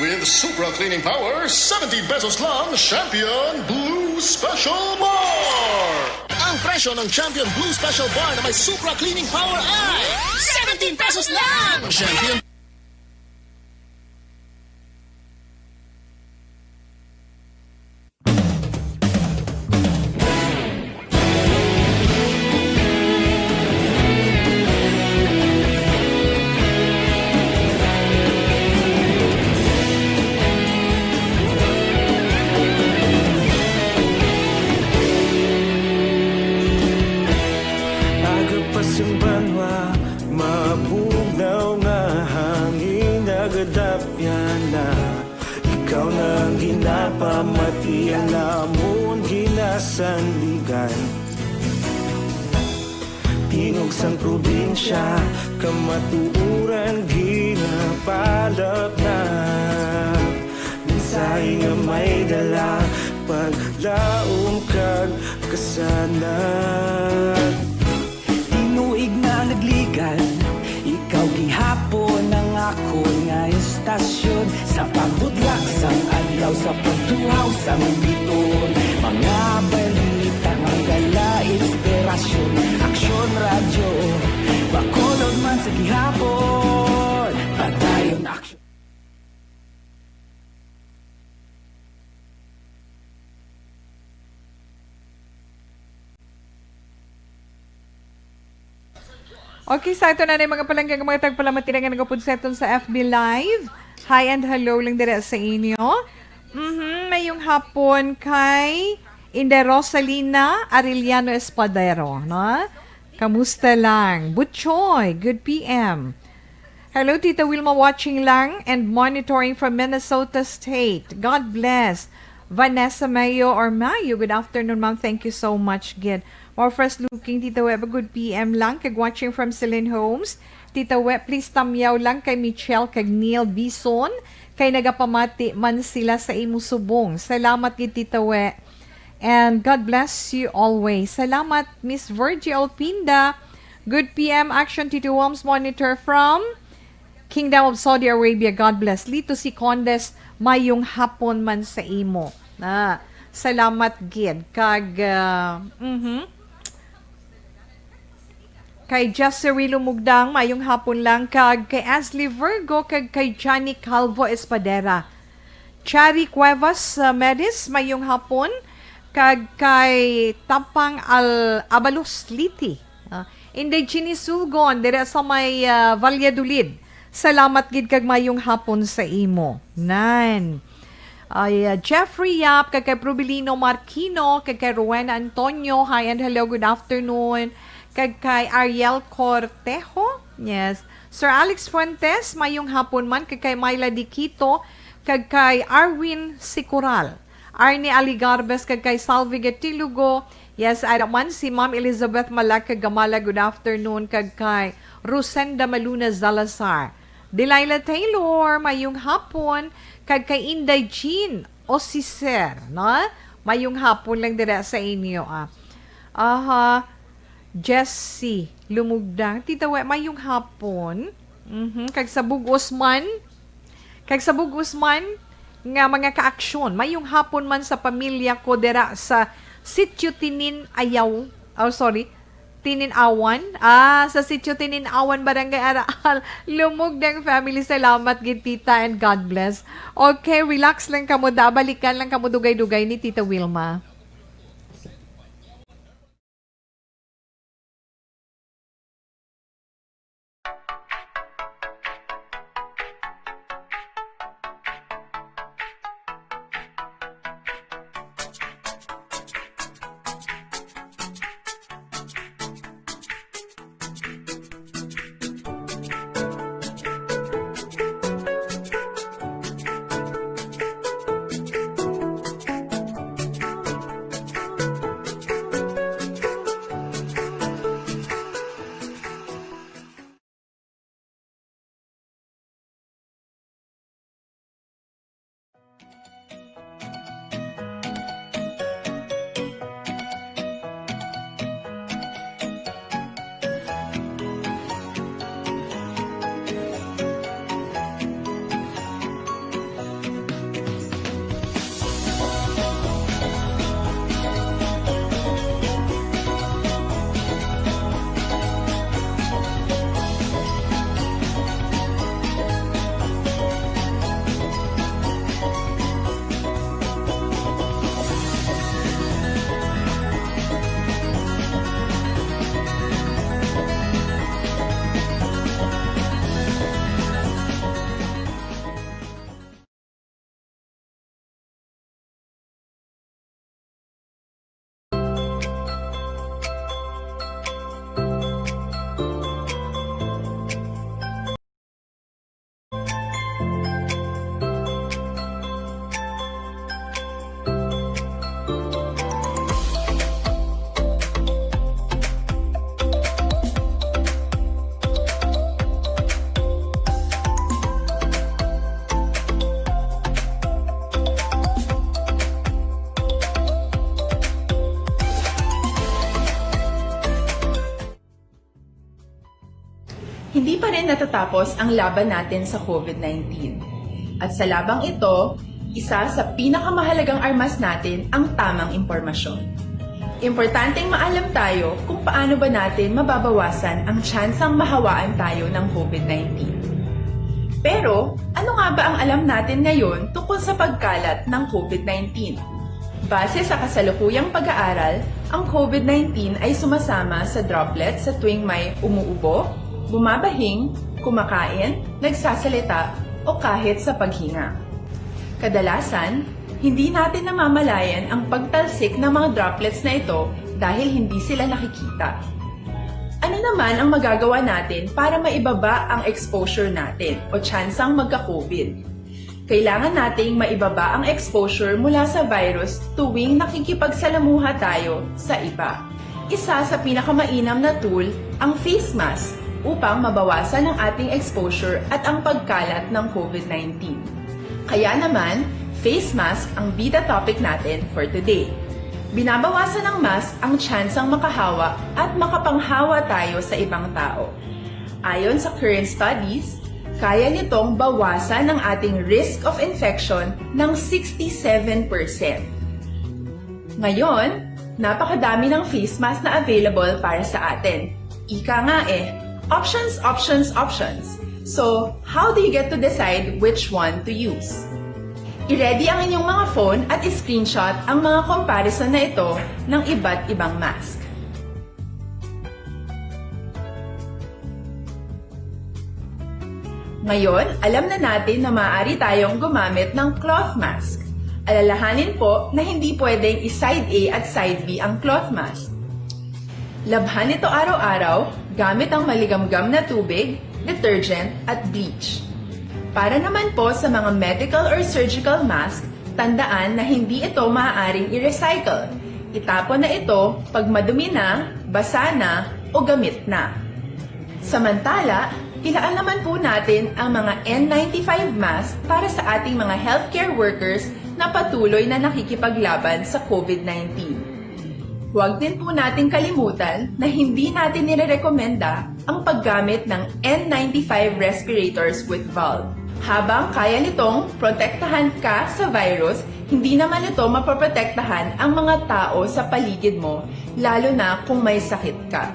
With Supra Cleaning Power, seventeen pesos lang, Champion Blue Special Bar! Ang presyo ng Champion Blue Special Bar na may Supra Cleaning Power ay seventeen pesos lang! Champion Aga pa sang banwa, mabugnaw nga hangin, nagadapyan na. Ikaw na ang ginapamati, ang amon ginasandigan. Tingog sang probinsya, kamatuoran ginapalapnap. Mensahe nga may dala, paglaom kag kasanag. Tinuig na nagligan, ikaw gihapon ang akon nga istasyon. Sa pagbudlak sang adlaw, sa pagtuhaw sang biton, mga balita nga dala inspirasyon. Aksyon Radyo, Bacolod man sa gihapon, padayon aksyon. Okay, sa ato na mga palangga nga mga tagpalamati na nga nagapod sa aton sa F B Live. Hi and hello lang dira sa inyo. Mhm, mayong hapon kay Inday Rosalina Arellano Espadero, no? Kamusta lang? Butchoy, good P M. Hello, Tita Wilma, watching lang and monitoring from Minnesota State. God bless. Vanessa Mayo or Mayo, good afternoon, ma'am. Thank you so much, gid. More fresh looking, Tita Web, good P M lang. Kag watching from Celine Homes. Tita Web, please tamyaw lang kay Michelle kag Neil Bison. Kay nagapamati man sila sa imo subong. Salamat gid, Tita Web. And God bless you always. Salamat, Miss Virgie Olpinda. Good P M action, Tito Worms monitor from Kingdom of Saudi Arabia. God bless. Lito si Condes, mayong hapon man sa imo. Ah, salamat gid. Kag, ah, mhm. Kay Jesse Rilo Mugdang, mayong hapon lang. Kag kay Ashley Virgo, kag kay Johnny Calvo Espadera. Chari Cuevas, uh, Medis, mayong hapon. Kag kay Tapang Al Abalos Liti. Uh, Inday Chini Sulgon, dira sa may, uh, Valladolid. Salamat gid kag mayong hapon sa imo. Nan. Ay, uh, Jeffrey Yap, kag kay Probelino Marquino, kag kay Rowena Antonio. Hi and hello, good afternoon. Kag kay Ariel Cortejo. Yes. Sir Alex Fuentes, mayong hapon man. Kag kay Myla Diquito, kag kay Arwin Sicoral, Arnie Aligarbes, kag kay Salvi Getilugo. Yes, ara man si Ma'am Elizabeth Malak kag Gamala, good afternoon, kag kay Rosenda Maluna Salazar. Delilah Taylor, mayong hapon, kag kay Inday Jean Osiser, no? Mayong hapon lang dira sa inyo, ah. Aha, Jessie Lumugdang. Tita We, mayong hapon. Mhm. Kag sa bug-os man, kag sa bug-os man nga mga kaaksyon, mayong hapon man sa pamilya ko dira sa Sitio Tinin Ayaw. Oh, sorry. Tinin-awan. Ah, sa Sitio Tinin-awan, Barangay Araal. Lumugdang family, salamat gid, tita, and God bless. Okay, relax lang kamo, da. Balikan lang kamo dugay-dugay ni Tita Wilma. rin natatapos ang laban natin sa COVID nineteen. At sa labang ito, isa sa pinakamahalagang armas natin ang tamang impormasyon. Importanteng maalam tayo kung paano ba natin mababawasan ang tsansang mahawaan tayo ng COVID nineteen. Pero, ano nga ba ang alam natin ngayon tungkol sa pagkalat ng COVID nineteen? Base sa kasalukuyang pag-aaral, ang COVID nineteen ay sumasama sa droplets sa tuwing may umuubo, bumabahing, kumakain, nagsasalita, o kahit sa paghinga. Kadalasan, hindi natin namamalayan ang pagtalsik ng mga droplets na ito dahil hindi sila nakikita. Ano naman ang magagawa natin para maibaba ang exposure natin o tsansang magka-COVID? Kailangan nating maibaba ang exposure mula sa virus tuwing nakikipagsalamuha tayo sa iba. Isa sa pinakamainam na tool ang face mask upang mabawasan ang ating exposure at ang pagkalat ng COVID nineteen. Kaya naman, face mask ang bida topic natin for today. Binabawasan ng mask ang tsansang makahawa at makapanghawa tayo sa ibang tao. Ayon sa current studies, kaya nitong bawasan ang ating risk of infection ng sixty-seven percent. Ngayon, napakadami ng face mask na available para sa atin. Ika nga eh, options, options, options. So, how do you get to decide which one to use? I-ready ang inyong mga phone at i-screenshot ang mga comparison na ito ng iba't ibang mask. Ngayon, alam na natin na maaari tayong gumamit ng cloth mask. Alalahanin po na hindi pwedeng i-side A at side B ang cloth mask. Labhan ito araw-araw gamit ang maligamgam na tubig, detergent, at bleach. Para naman po sa mga medical or surgical mask, tandaan na hindi ito maaaring i-recycle. Itapon na ito pag madumi na, basa na, o gamit na. Samantala, ilaan naman po natin ang mga N ninety-five mask para sa ating mga healthcare workers na patuloy na nakikipaglaban sa COVID nineteen. Huwag din po nating kalimutan na hindi natin nirerekomenda ang paggamit ng N ninety-five respirators with valve. Habang kaya nitong protektahan ka sa virus, hindi naman ito mapoprotektahan ang mga tao sa paligid mo, lalo na kung may sakit ka.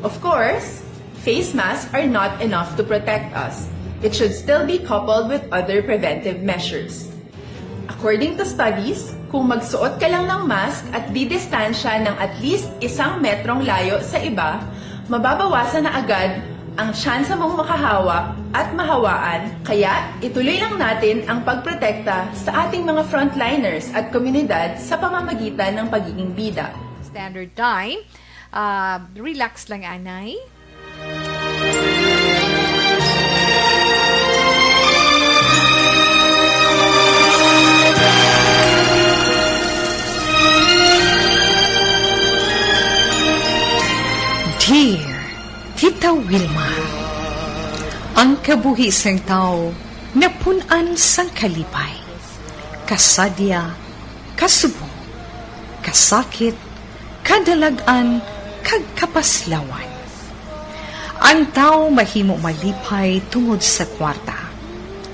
Of course, face masks are not enough to protect us. It should still be coupled with other preventive measures. According to studies, kung magsuot ka lang ng mask at didistansya ng at least isang metrong layo sa iba, mababawasan na agad ang tsansa mong makahawa at mahawaan. Kaya, ituloy lang natin ang pagprotekta sa ating mga frontliners at komunidad sa pamamagitan ng pagiging bida. Standard time. Ah, relax lang, anay. Dear Tita Wilma, ang kabuhi sang tawo napun-an sang kalipay, kasadya, kasubong, kasakit, kadalag-an, kag kapaslawan. Ang tawo mahimo malipay tungod sa kwarta,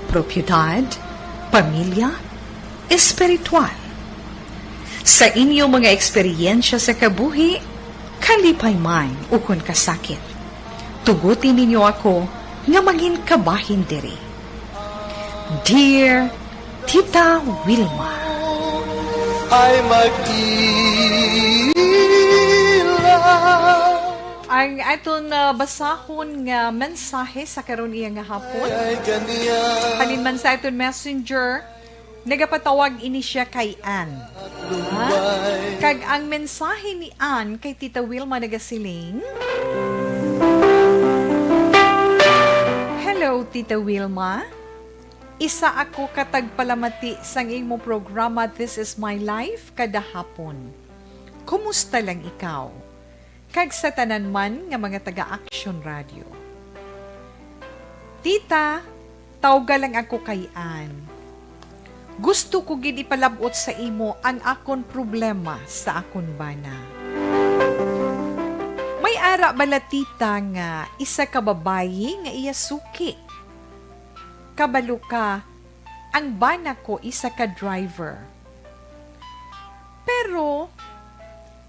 propiedad, pamilya, espiritual. Sa inyo mga eksperyensya sa kabuhi, kalipay man ukon kasakit, tuguti ninyo ako nga mangin kabahin diri. Dear Tita Wilma. Ay mag-ilaw. Ang aton, ah, basahon nga mensahe sa karon iya nga hapon. Ay, ay, ganyan. Halin man sa aton messenger, nagapatawag ini siya kay Ann. Ha? Kag ang mensahe ni Ann kay Tita Wilma nagasiling, "Hello, Tita Wilma. Isa ako ka tagpalamati sang imo programa This Is My Life kada hapon. Kumusta lang ikaw? Kag sa tanan man nga mga taga-Action Radio. Tita, tawga lang ako kay Ann. Gusto ko gid ipalab-ot sa imo ang akon problema sa akon bana. May Ara bala, tita, nga isa ka babayi nga iya suki? Kabalo ka, ang bana ko isa ka driver. Pero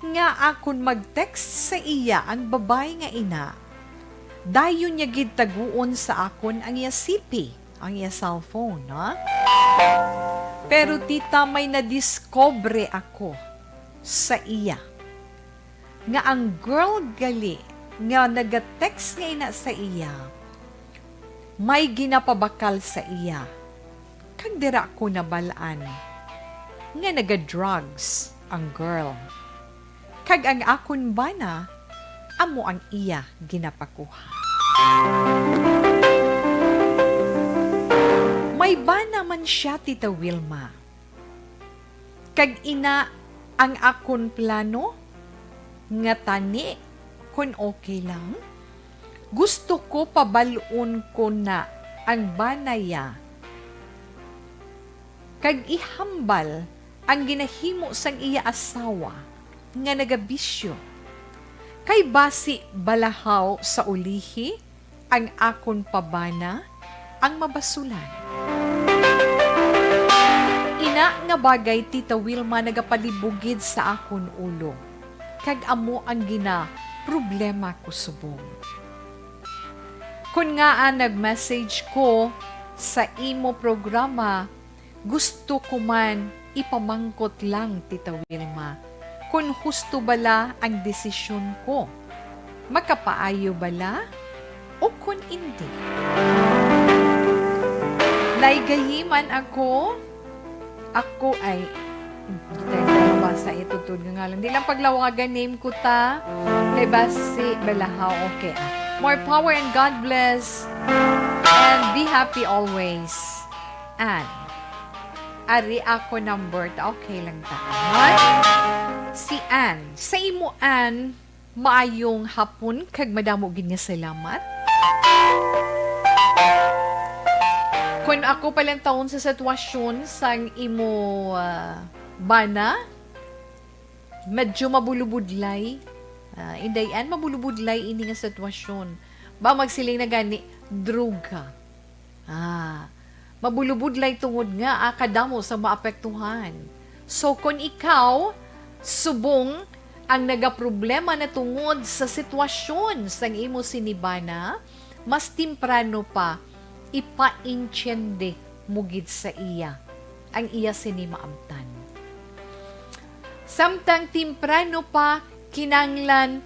nga akon mag-text sa iya ang babayi nga ina, dayon niya gid taguon sa akon ang iya C P, ang iya cellphone, ha? Pero, tita, may nadiscover ako sa iya, nga ang girl gali nga naga-text nga ina sa iya, may ginapabakal sa iya, kag dira ko nabal-an nga naga-drugs ang girl, kag ang akon bana amo ang iya ginapakuha. May bana man sia, Tita Wilma. Kag ina ang akon plano, nga tani kon okay lang, gusto ko pabal-on ko na ang bana iya, kag ihambal ang ginahimo sang iya asawa nga nagabisyo. Kay basi balahaw sa ulihi ang akon pa bana ang mabasulan. Ina nga bagay, Tita Wilma, nagapalibog gid sa akon ulo, kag amo ang ginaproblema ko subong. Kon ngaa nag-message ko sa imo programa, gusto ko man ipamangkot lang, Tita Wilma, kon husto bala ang desisyon ko. Makapaayo bala o kon indi? Laygayi man ako. Ako ay, di tayo tayo mabasa ito, tod nga ngalan. Di lang paglawagan name ko ta. Kay basi balahaw, okay, ah. More power and God bless. And be happy always. Ann. Ari ako number ta. Okay lang ta. Ann? Si Ann. Sa imo, Ann, maayong hapon kag madamo gid nga salamat. Kon ako palantawon sa sitwasyon sang imo, ah, bana, medyo mabulubudlay. Ah, Inday Ann, mabulubudlay ini nga sitwasyon. Ba, magsiling na gani, droga. Ah, mabulubudlay tungod nga, ah, kadamo sa maapektuhan. So, kon ikaw subong ang nagaproblema na tungod sa sitwasyon sang imo sini bana, mas temprano pa ipaintiende mo gid sa iya ang iya sini maabtan. Samtang temprano pa, kinahanglan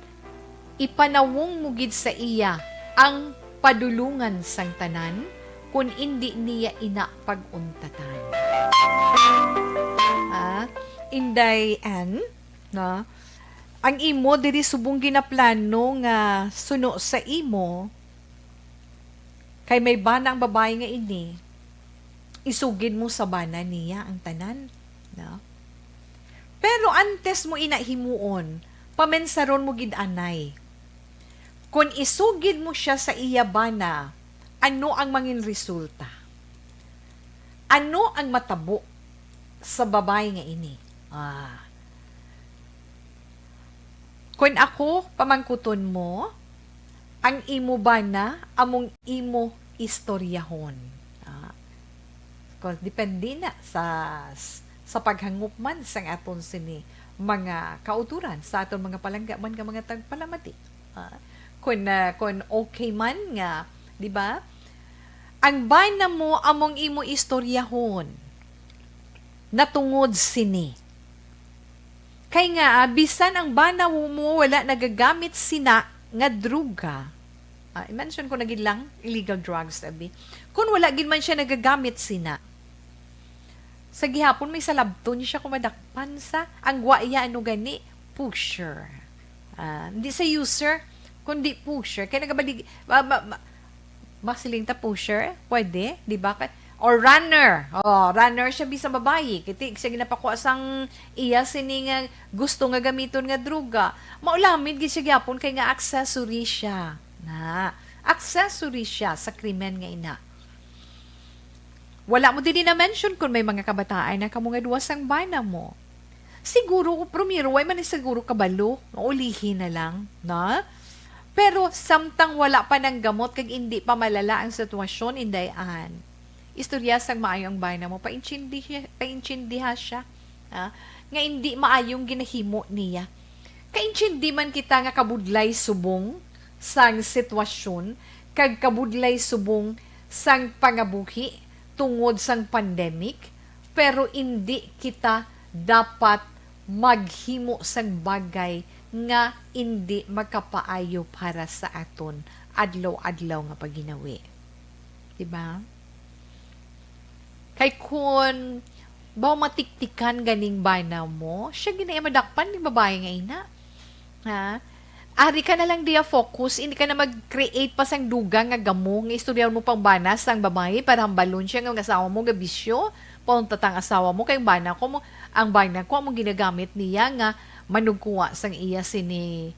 ipanawong mo gid sa iya ang padulongan sang tanan, kon indi niya ina pag-untatan. Ah, Inday Ann, no? Ang imo diri subong ginaplano nga suno sa imo, kay may bana ang babayi nga ini, isugid mo sa bana niya ang tanan, no? Pero antes mo ina himuon, pamensaron mo gid anay. Kon isugid mo sia sa iya bana, ano ang mangin resulta? Ano ang matabo sa babayi nga ini? Ah. Kon ako pamangkuton mo, ang imo bana among imo istoryahon. Ah, 'cause depende na sa, sa paghangop man sang aton sini mga kautoran, sa aton mga palangga man nga mga tagpalamati. Ah, kun, ah, kun okay man nga, di ba? Ang bana mo among imo istoryahon natungod sini. Kay nga, ah, bisan ang bana mo wala nagagamit sina nga droga, ah, i-mention ko na gid lang, illegal drugs, abi. Kun wala gid man siya nagagamit sina, sa gihapon may salabton siya kung madakpan sa, ang gwa iya, ano gani, pusher. Ah, hindi sa user, kundi pusher. Kaya nagabalig, ma, ma, ma, masiling ta pusher, pwede, di ba? Ka-, or runner. Oh, runner siya, bisan babayi. Kiti siya ginapakuha sang iya sini nga gusto nga gamiton nga droga. Maulamid gid siya gyapon kay nga accessory siya. Na, accessory siya sa krimen nga ina. Wala mo diri na-mention kung may mga kabataan na kamo nga duwa sang bana mo. Siguro, primero, way man ni siguro kabalo, ulihi na lang, na? Pero samtang wala pa nang gamot kag indi pa malala ang sitwasyon, Inday Ann, istorya sang maayo ang bana mo, paintindi siya, paintindiha siya, ah, nga indi maayong ginahimo niya. Kaintindi man kita nga kabudlay subong sang sitwasyon kag kabudlay subong sang pangabuhi tungod sang pandemic, pero indi kita dapat maghimo sang bagay nga indi makapaayo para sa aton adlaw-adlaw nga pagginawi. Di ba? Kay kun baw matiktikan ganing bana mo, siya gina madakpan ni babae nga ina. Ha? Ari ka na lang diya focus, hindi ka na mag-create pa sang dugang nga gamo nga istoryahan mo pang bana sang babae para hambalon siya nga ang asawa mo gabisyo. Paunta tang asawa mo kay ang bana ko mo, ang bana ko amo ginagamit niya nga manugkuha sang iya sini,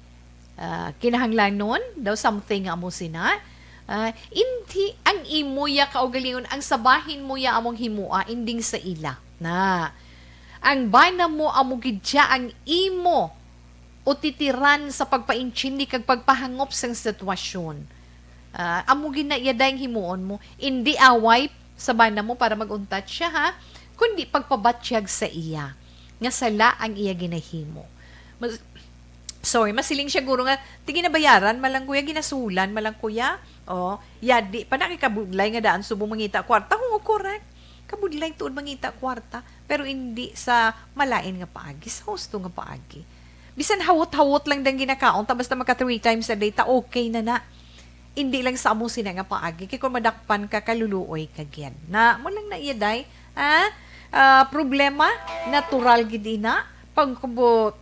ah, kinahanglanon, daw something nga amo sina. Ah, hindi ang imo ya kaugalingon, ang sa bahin mo ya among himua, ending sa ila. Na, ang bana mo amo gid siya ang imo utitiran sa pagpaintindi kag pagpahangop sang sitwasyon. Ah, amo gid na iya dayang himuon mo, indi away sa bana mo para mag-untat siya, ha, kundi pagpabatyag sa iya nga sala ang iya ginahimo. Mas-, sorry, masiling siya guro nga, "Ti ginabayaran man lang, kuya, ginasulan man lang, kuya." Oh, yadi pa na kay kabudlay nga daan subong mangita kwarta. Oo, correct. Kabudlay tuod mangita kwarta, pero indi sa malain nga paagi, sa husto nga paagi. Bisan hawot-hawot lang dang ginakaon ta, basta maka three times a day ta, okay na na. Indi lang sa amo sina nga paagi, kay kung madakpan ka, kaluluoy ka gid. Na, mo lang na iya, day. Ah, ah, problema, natural gid ina. Pag,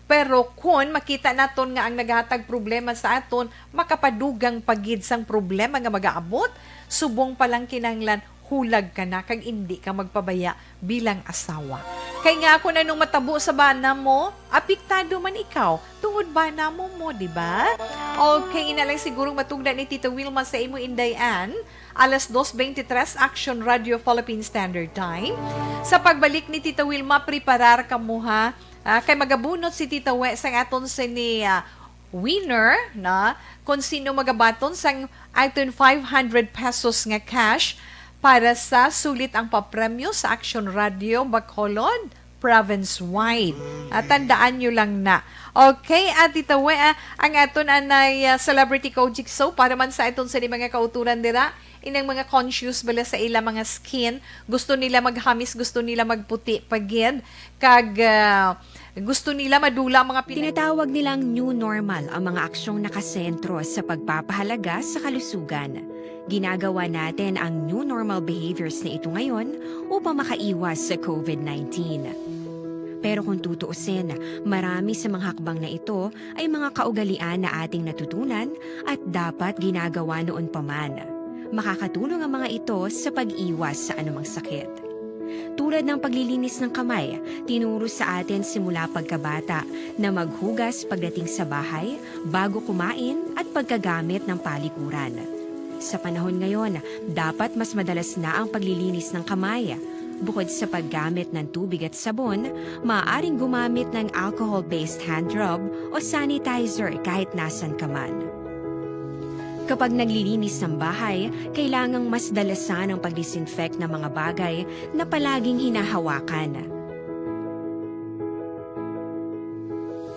pero kun makita naton nga ang naghatag problema sa aton, makapadugang pa gid sang problema nga magaabot, subong pa lang kinahanglan hulag ka na kag indi ka magpabaya bilang asawa. Kay nga ako na nung matabo sa bana mo, apektado man ikaw tungod bana mo mo, di ba? Okay, ina lang sigurong matugna ni Tita Wilma sa imo, Inday Ann. Alas dos veintitrés, Action Radio Philippine Standard Time. Sa pagbalik ni Tita Wilma, preparar ka mo, ha? Ah, kay magabunot si Tita We sang aton sini, ah, winner, na kung sino magabaton sang aton five hundred pesos nga cash para sa sulit ang papremyo sa Action Radio Bacolod province-wide. Ah, tandaan nyo lang na. Okay, at Tita We, ah, ang aton anay, ah, Celebrity Kojic Soap para man sa aton sa mga kauturan dira, inang mga conscious bala sa ila mga skin, gusto nila maghamis, gusto nila magputi pa gid, kag, ah, gusto nila madula ang mga pinag- Tinatawag nilang new normal ang mga aksyong nakasentro sa pagpapahalaga sa kalusugan. Ginagawa natin ang new normal behaviors na ito ngayon upang makaiwas sa covid nineteen. Pero kung tutuusin, marami sa mga hakbang na ito ay mga kaugalian na ating natutunan at dapat ginagawa noon pa man. Makakatulong ang mga ito sa pag-iwas sa anumang sakit. Tulad ng paglilinis ng kamay, tinuro sa atin simula pagkabata na maghugas pagdating sa bahay, bago kumain, at pagkagamit ng palikuran. Sa panahon ngayon, dapat mas madalas na ang paglilinis ng kamay. Bukod sa paggamit ng tubig at sabon, maaaring gumamit ng alcohol-based hand rub o sanitizer kahit nasan ka man. Kapag naglilinis ng bahay, kailangang mas dalasan ang pag-disinfect ng mga bagay na palaging hinahawakan.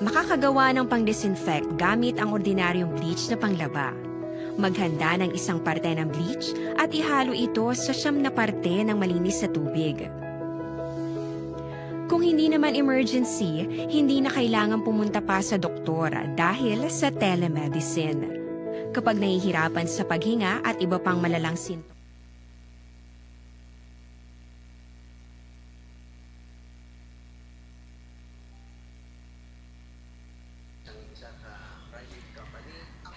Makakagawa ng pang-disinfect gamit ang ordinaryong bleach na panglaba. Maghanda ng isang parte ng bleach at ihalo ito sa siyam na parte ng malinis na tubig. Kung hindi naman emergency, hindi na kailangan pumunta pa sa doktor dahil sa telemedicine. Kapag nahihirapan sa paghinga at iba pang malalang sintomas,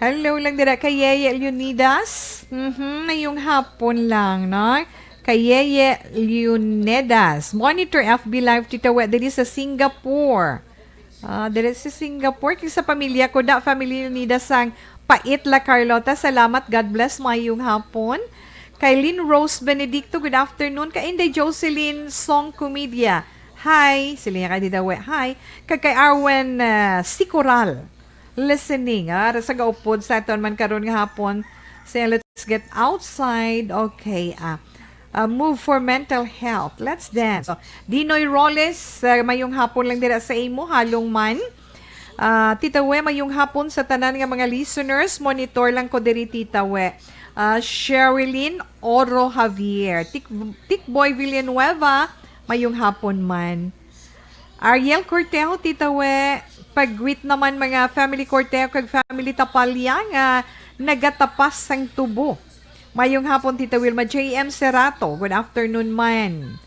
Hello lang dira kay Yeye Leonidas. Mhm, mayong hapon lang, no? Kay Yeye Leonidas. Monitor F B Live, Tita We, diri sa Singapore. Ah, diri sa Singapore, kay sa pamilya ko, da, family Leonidas sang Pait, La Carlota. Salamat, God bless, mayong hapon. Kay Lynn Rose Benedicto, good afternoon. Kay Inday Jocelyn Song Comedia, hi. Sila niya kay Dida We, hi. Kag kay Arwen, ah, Sicoral. listening, ah, sa gaupod sa aton man karon nga hapon. Say, let's get outside. Okay, ah. Ah, move for mental health. Let's dance. So, Dinoy Roles, ah, mayong hapon lang dira sa imo, halong man. Ah, Tita We, mayong hapon sa tanan nga mga listeners. Monitor lang ko diri, Tita We. Ah, Sherilyn Oro Javier. Tik-, Tikboy Villanueva, mayong hapon man. Ariel Cortejo, Tita We, pag-greet naman mga family Cortejo kag family Tapalya nga nagatapas sang tubo. Mayong hapon, Tita Wilma. J M Serato, good afternoon man.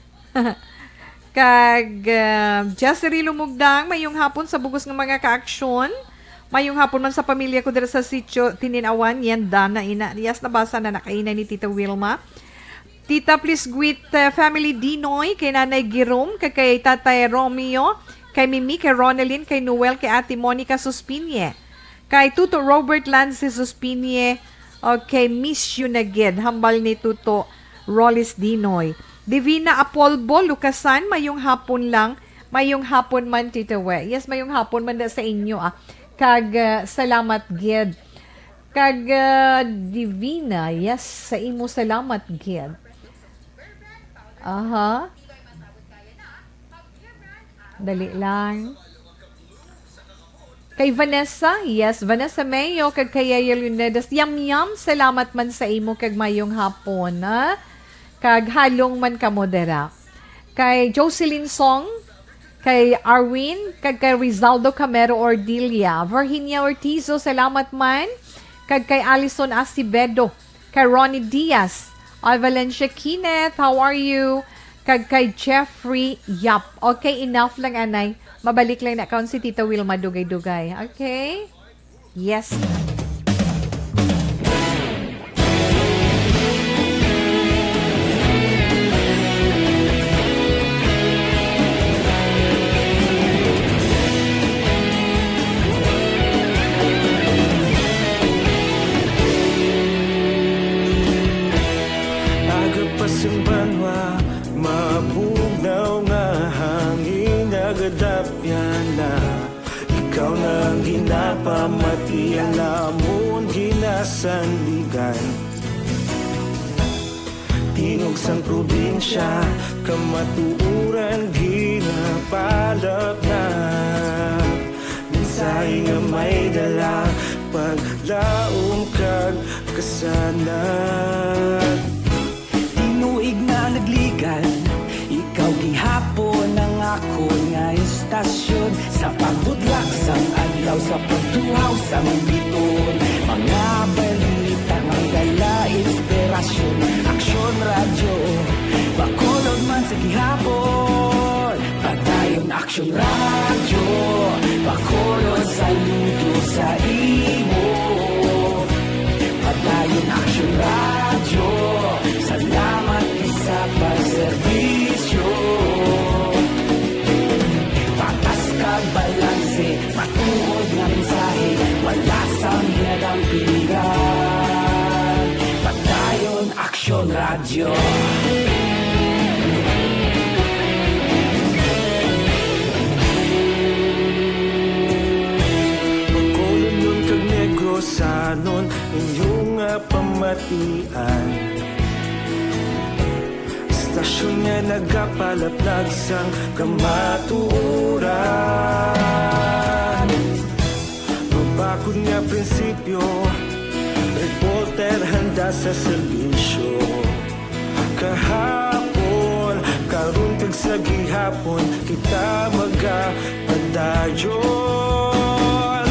Kag, ah, Jezreel Lumugdang, mayong hapon sa bugos nga mga kaaksyon. Mayong hapon man sa pamilya ko dira sa sitio Tininawan, yan, Dana, ina. Yes, nabasa na nakaina ni Tita Wilma. Tita, please greet, uh, family Dinoy, kay Nanay Girom, kag kay Tatay Romeo, kay Mimi, kay Ronelyn, kay Noel, kay Ate Monica Suspinie, kay Tuto Robert Lance Suspinie, o kay Miss You na gid, hambal ni Tuto Rollis Dinoy. Divina Apolbo Lucasan, mayong hapon lang, mayong hapon man, Tita We. Yes, mayong hapon man na sa inyo, ah. Kag, uh, salamat gid. Kag, ah, Divina, yes, sa imo salamat gid. Aha. Dali lang. Kay Vanessa, yes, Vanessa Mayo, kag kay Yaya Leonidas, yam yam, salamat man sa imo kag mayong hapon, ha? Kag halong man kamo dira. Kay Jocelyn Song, kay Arwin, kag kay Rizaldo Camero Ordilia. Virginia Ortizo, salamat man. Kag kay Alison Acevedo, kay Ronnie Diaz, ay Valencia Kenneth, how are you? Kag kay Jeffrey Yap. Okay, enough lang, anay. Mabalik lang na kaon si Tita Wilma Dugay-Dugay. Okay? Yes. Aga pa sing banwa, mabugnaw nga hangin, nagadapyan na. Ikaw na ang ginapamati, ang amon ginasandigan. Tingog sang probinsya, kamatuoran ginapalapnap. Mensahe nga may dala, paglaom kag kasanag. Tinuig na nagligan, ikaw gihapon ang akon nga istasyon. Sa pagbudlak sang adlaw, sa pagtuhaw sang bituon, mga balita nga dala inspirasyon. Aksyon Radyo Bacolod man sa gihapon, padayon Aksyon Radyo Bacolod, saludo sa imo. Padayon Aksyon Radyo, salamat gid sa pagserbisyo. Patas kag balanse, matuod nga mensahe, wala sang ginadampingan. Padayon Aksyon Radyo. Bacolodnon kag Negrosanon, inyo nga pamatian. Istasyon nga nagapalaplag sang kamatuoran. Mabakod nga prinsipyo, reporter handa sa serbisyo. Kahapon, karon kag sa gihapon, kita magapadayon.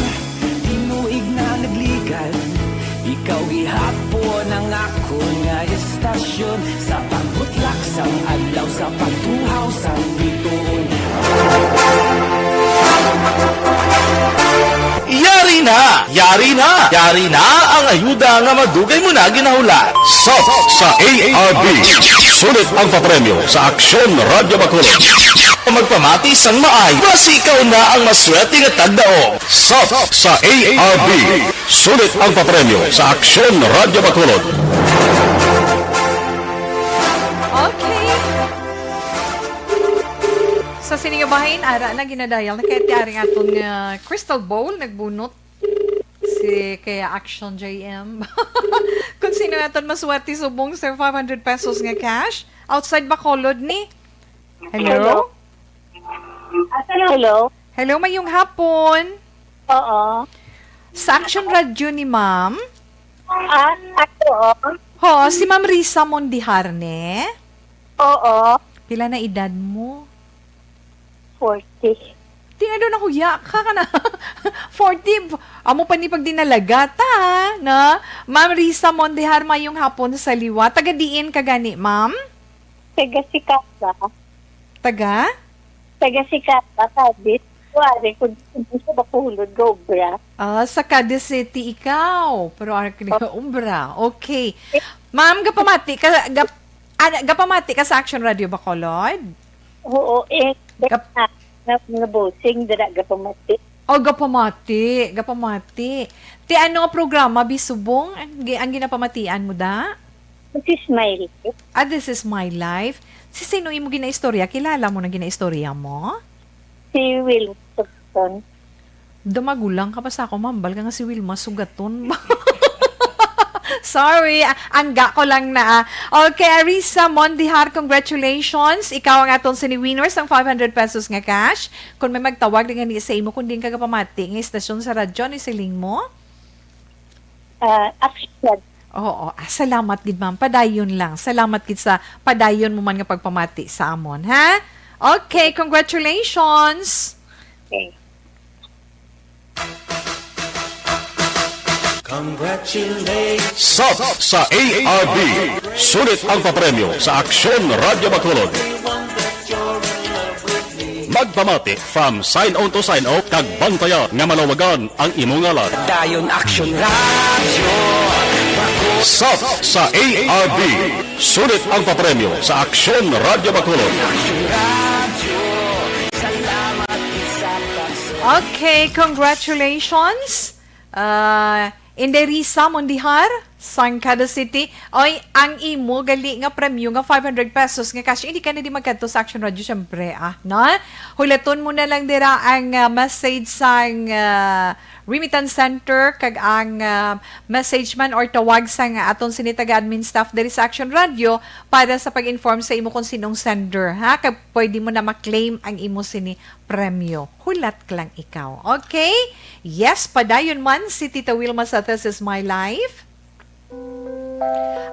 Tinuig na nagligan, ikaw gihapon ang akon nga istasyon. Sa pagbutlak sang adlaw, sa pagtuhaw sang bituon. Yari na! Yari na! Yari na ang ayuda nga madugay mo na ginahulat. Sop sa A R B. Sulit ang papremyo sa Aksyon Radyo Bacolod. Magpamati sang maayo, basi ikaw na ang maswerte nga tagdaog. Sop sa A R B. Sulit ang papremyo sa Aksyon Radyo Bacolod. Okay. Sa sini nga bahin, ara na ginadayal na kay ti aring aton nga crystal ball, nagbunot. kay Action J M. Kung sino aton maswerte subong, sir, five hundred pesos nga cash. Outside Bacolod ni. Hello? Hello? Hello, mayong hapon. Oo. Sa Action Radio ni ma'am. Ah, ako, oh. Ho, si Ma'am Risa Mondiharne. Oo. Pila na edad mo? Forty. Di nga daw nahuya ka, ka na. Forty, amo pa ni pagdinalaga ta, na? Ma'am Risa Mondihar, mayong hapon sa liwa. Taga diin ka gani, ma'am? Taga Sikasa. Taga? Taga Sikasa, Cadiz. Kuwari, kung gusto ba puhulod ga obra? Ah, sa Cadiz City ikaw, pero ari ka nag-umbra. Okay. Ma'am, gapamati ka, gap-, ana, gapamati ka sa Action Radio Bacolod? Oo, eh, Gap- na, na, na bossing, dira gapamati. Oh, gapamati, gapamati. Ti ano nga programa, bisubong, ang, gi-, ang ginapamatian mo da? This is my life. Ah, This Is My Life. Si sino imo ginaistorya? Kilala mo na ginaistorya mo? Si Will Tucson. Dumagulang ka pa sa ako, mambal ka nga si Wilma Sugaton. Sorry, a-, angga ko lang na, ah. Okay, Arisa Mondihar, congratulations. Ikaw ang aton sini winner sang five hundred pesos nga cash. Kung may magtawag din nga ni sa imo, kung din ka gapamati nga istasyon sa radyo, ni siling mo? Ah, Action. Oo, ah, salamat gid, ma'am. Padayon lang. Salamat gid sa padayon mo man nga pagpamati sa amon, ha? Okay, congratulations. Okay. Congratulations. Sub sa A R B. Sulit ang papremyo sa Aksyon Radyo Bacolod. Magpamati from sign on to sign off, kag bantaya nga malawagan ang imo ngalan. Dayon Action Radio. Sub sa A R B. Sulit ang papremyo sa Aksyon Radyo Bacolod. Action Radio. Salamat sa pagsuporta. Okay, congratulations. Ah, Inday Risa Mondihar, sang Cadiz City. Oy, ang imo gali nga premyo nga five hundred pesos nga cash, hindi ka na di magkadto sa Action Radio, syempre, ah, no? Hulaton mo na lang dira ang, ah, message sang, ah, Remittance Center kag ang, ah, message man or tawag sang aton sini taga-admin staff diri sa Action Radio para sa pag-inform sa imo kung sinong sender, ha? Kag pwede mo na ma-claim ang imo sini premyo. Hulat ka lang ikaw. Okay? Yes, padayon man si Tita Wilma sa This Is My Life.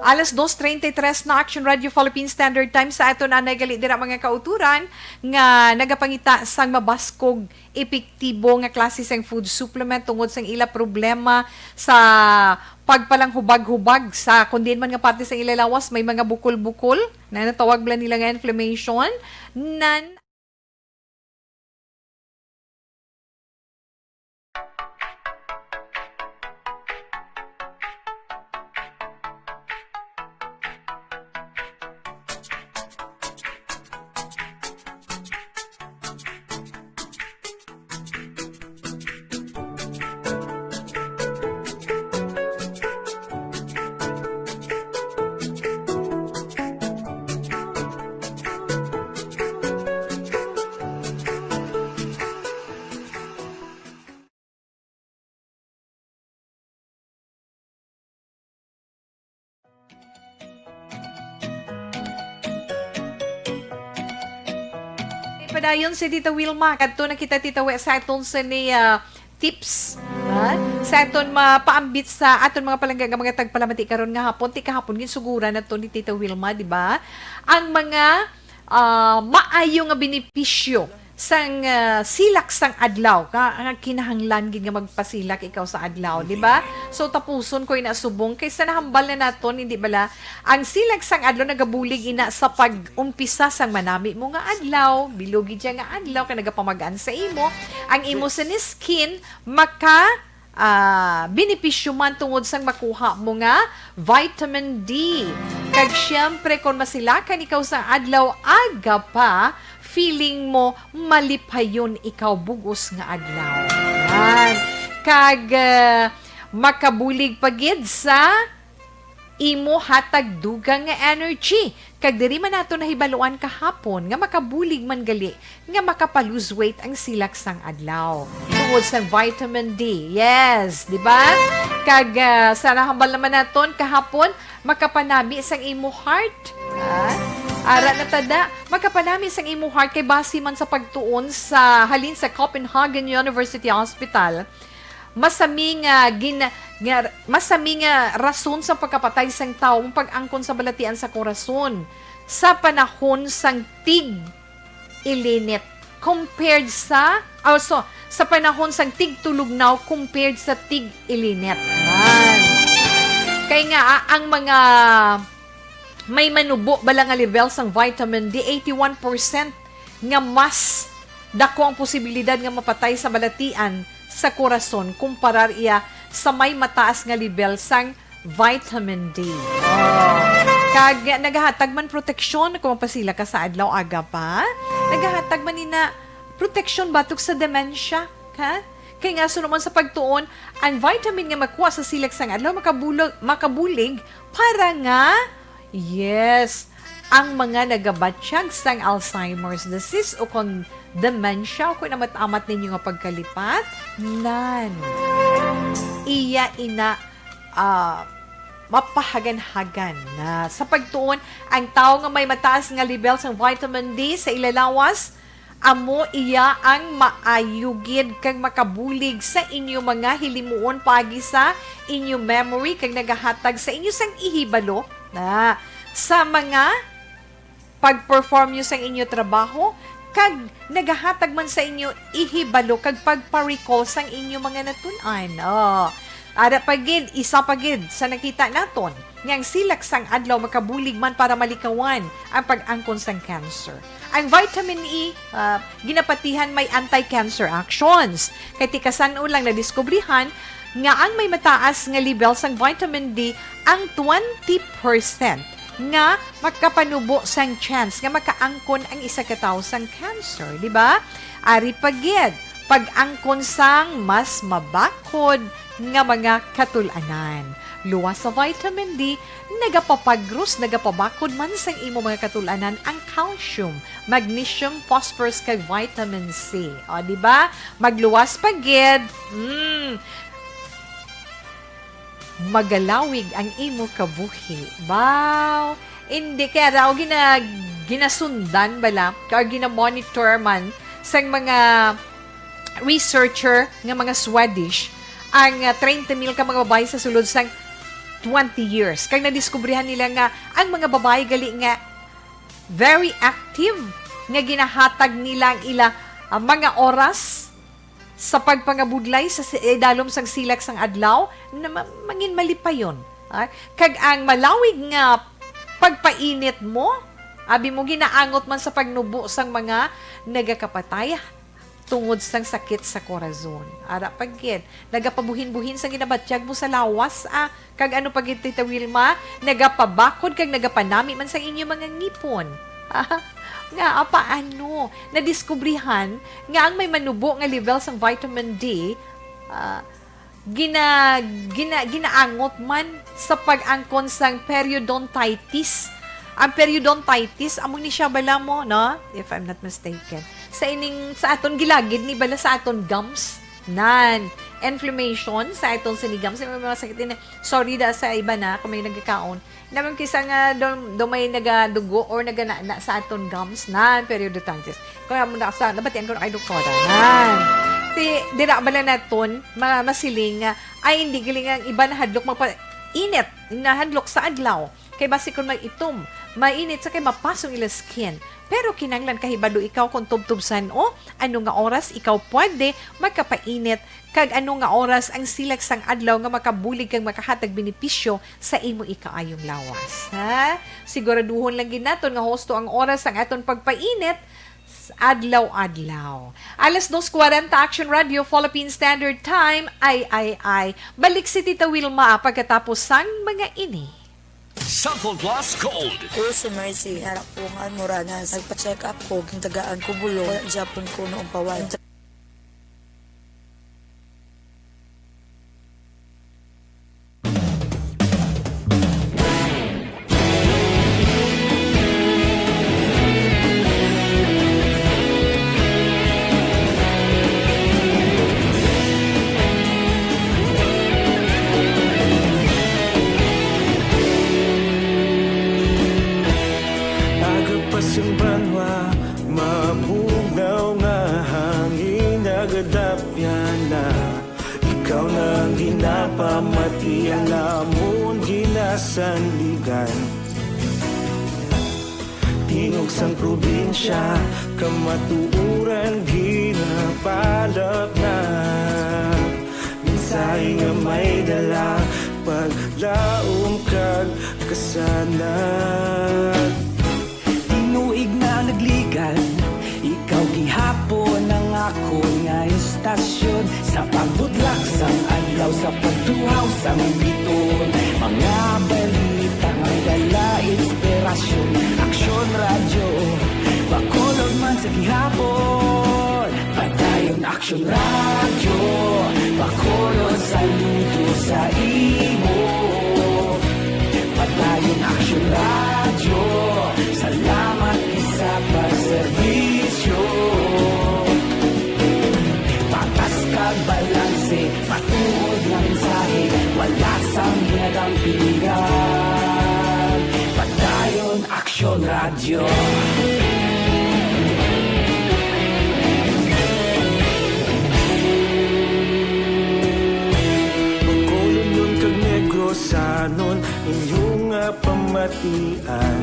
Alas dos treinta y tres na, Action Radio Philippine Standard Time sa aton anay gali dira, mga kauturan, nga nagapangita sang mabaskog, epektibo nga klase sang food supplement tungod sang ila problema sa pagpalanghubag-hubag sa, kung diin man nga parte sa ila lawas may mga bukol-bukol na natawag bala nila nga inflammation, nan Padayon si Tita Wilma. Kadto na kita, Tita Wi, sa aton sini, ah, tips, ha? Sa aton mapaambit sa aton mga palangga nga mga tagpalamati karon nga hapon. Ti kahapon, ginsuguran nato ni Tita Wilma, di ba? Ang mga, ah, maayo nga benepisyo sang, ah, silak sang adlaw, ka, nga kinahanglan gid nga magpasilak ikaw sa adlaw, di ba? So, tapuson ko ina subong kay sa nahambal na naton, hindi bala, ang silak sang adlaw nagabulig ina sa pag-umpisa sang manami mo nga adlaw, bilog gid siya nga adlaw kay nagapamagan sa imo, ang imo sini skin maka ah, benepisyo man tungod sang makuha mo nga vitamin D. Kag siyempre, kon masilakan ikaw sa adlaw, aga pa, feeling mo malipayon ikaw bug-os nga adlaw. Yan. Kag, ah, makabulig pa gid sa imo hatag dugang nga energy. Kag diri man nato nahibaluan kahapon nga makabulig man gali nga maka-lose weight ang silak sang adlaw. Tungod sa vitamin D. Yes, di ba? Kag, ah, sa nahambal naman naton kahapon, makapanami sang imo heart. Ah, ara na tada, makapanami sang imo heart kay base man sa pagtuon sa halin sa Copenhagen University Hospital, masami nga gin-, nga, masami nga rason sa pagkapatay sang tawo ang pag-angkon sa balatian sa korason sa panahon sang tig ilinit compared sa, also, sa panahon sang tigtulugnaw compared sa tig-ilinit. Yan. Kay nga, ah, ang mga may manubo bala nga level sang vitamin D, eighty-one percent nga mas dako ang posibilidad nga mapatay sa balatian sa korason kumparar iya sa may mataas nga level sang vitamin D. Oh. Kag nagahatag man proteksyon kung mapasila ka sa adlaw aga pa. Nagahatag man ina proteksyon batok sa dementia, ha? Kay nga suno man sa pagtuon, ang vitamin nga makuha sa silak sang adlaw makabulo-, makabulig para nga, yes, ang mga nagabatyag sang Alzheimer's disease o kon dementia o kon amat-amat ninyo nga pagkalipat, nan. Iya ina, ah, mapahaganhagan na. Sa pagtuon, ang tawo nga may mataas nga level sang vitamin D sa ila lawas, amo iya ang maayo gid kag makabulig sa inyo mga hilimuon paagi sa inyo memory kag nagahatag sa inyo sang ihibalo na sa mga pag-perform nyo sang inyo trabaho, kag nagahatag man sa inyo ihibalo kag pagpa-recall sang inyo mga natun-an. Oh. Ara pa gid, isa pa gid sa nakita naton nga ang silak sang adlaw makabulig man para malikawan ang pag-angkon sang cancer. Ang vitamin E, ah, ginapatihan may anti-cancer actions. Kay tikasan-o lang nadiskubrihan nga ang may mataas nga level sang vitamin D ang twenty percent nga makapanubo sang chance nga makaangkon ang isa ka tawo sang cancer, di ba? Ari pa gid, pag-angkon sang mas mabakod nga mga katul-anan. Luwas sa vitamin D, nagapapagros, nagapabakod man sang imo mga katul-anan ang calcium, magnesium, phosphorus, kag vitamin C. O, di ba? Magluwas pa gid. Mm. Magalawig ang imo kabuhi. Baw, hindi kaya raw gina-, ginasundan bala or gina-monitor man sang mga researcher nga mga Swedish ang, ah, treinta mil ka mga babayi sa sulod sang twenty years. Kag nadiskubrihan nila nga ang mga babayi gali nga very active, nga ginahatag nila ang ila, ah, mga oras sa pagpangabudlay sa si-, idalom sang silak sang adlaw, na ma-, mangin malipayon. Ah, kag ang malawig nga pagpainit mo, abi mo, ginaangot man sa pagnubo sang mga nagakapatay tungod sang sakit sa korazon. Ara pa gid, nagapabuhin-buhin sang ginabatyag mo sa lawas, ah, kag ano pa gid, Tita Wilma, nagapabakod kag nagapanami man sa inyo mga ngipon. Nga, apa, ano, nadiskubrihan nga ang may manubo nga level sang vitamin D, ah, gina-, gina-, ginaangot man sa pag-angkon sang periodontitis. Ang periodontitis, amo ni siya bala mo, no? If I'm not mistaken. Sa ining, sa aton gilagid ni bala sa aton gums. Nan, inflammation sa aton sini gums. May mga sakit ini. Sorry da sa iba na, kung may nagkakaon. Naman kisa nga do, do may nagadugo or naganana sa aton gums, nan, periodontitis. Kaya mo na sa, nabatian ko na kay doktora, nan. Ti, dira bala naton, ma-, masiling nga, ay, hindi galing ang iba nahadlok magpainit, nahadlok sa adlaw. Kay basi kung mag-itom, mainit sa kay mapasong ila skin. Pero kinanglan kahibalo ikaw kung tubtob san-o, ano nga oras ikaw pwede magkapainit, kag ano nga oras ang silak sang adlaw nga makabulig kag makahatag benepisyo sa imo ikaayong lawas. Ha? Siguraduhon lang gid naton nga husto ang oras sang aton pagpainit s-, adlaw-adlaw. Alas dos kwarenta, Action Radio, Philippine Standard Time, ay, ay, ay. Balik si Tita Wilma pagkatapos sang mga ini. Cellphone Plus Gold. Ako si Mercy, anak ko nga Moranas. Nagpa-check up ko, gintagaan ko bulong, wala gyapon ko naumpawan. Nagadapyan na, ikaw na ang ginapamatian, amon ginasandigan. Tingog sang probinsya, kamatuoran ginapalapnag. Mensahe nga may dala, paglaom kag kasanag. Tinuig na nagligan, ikaw gihapon ang akon nga istasyon. Sa pagbudlak sang adlaw, sa pagtuhaw sang bituon, mga balita may dala inspirasyon. Aksyon Radyo, Bacolod man sa gihapon. Padayon Aksyon Radyo, Bacolod, saludo sa imo. Padayon Aksyon Radyo, salamat gid sa pagserbisyo. Patas kag balanse, matuod nga mensahe, wala sang ginadampigan. Padayon Aksyon Radyo. Bacolodnon kag Negrosanon, inyo nga pamatian.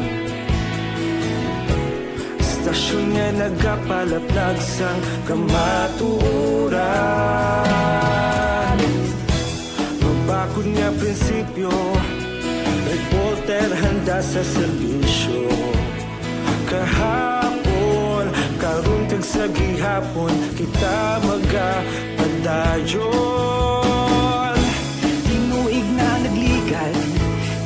Istasyon nga nagapalapnag sang kamatuoran. Mabakod nga prinsipyo, reporter handa sa serbisyo. Kahapon, karon kag sa gihapon, kita magapadayon. Tinuig na nagligan,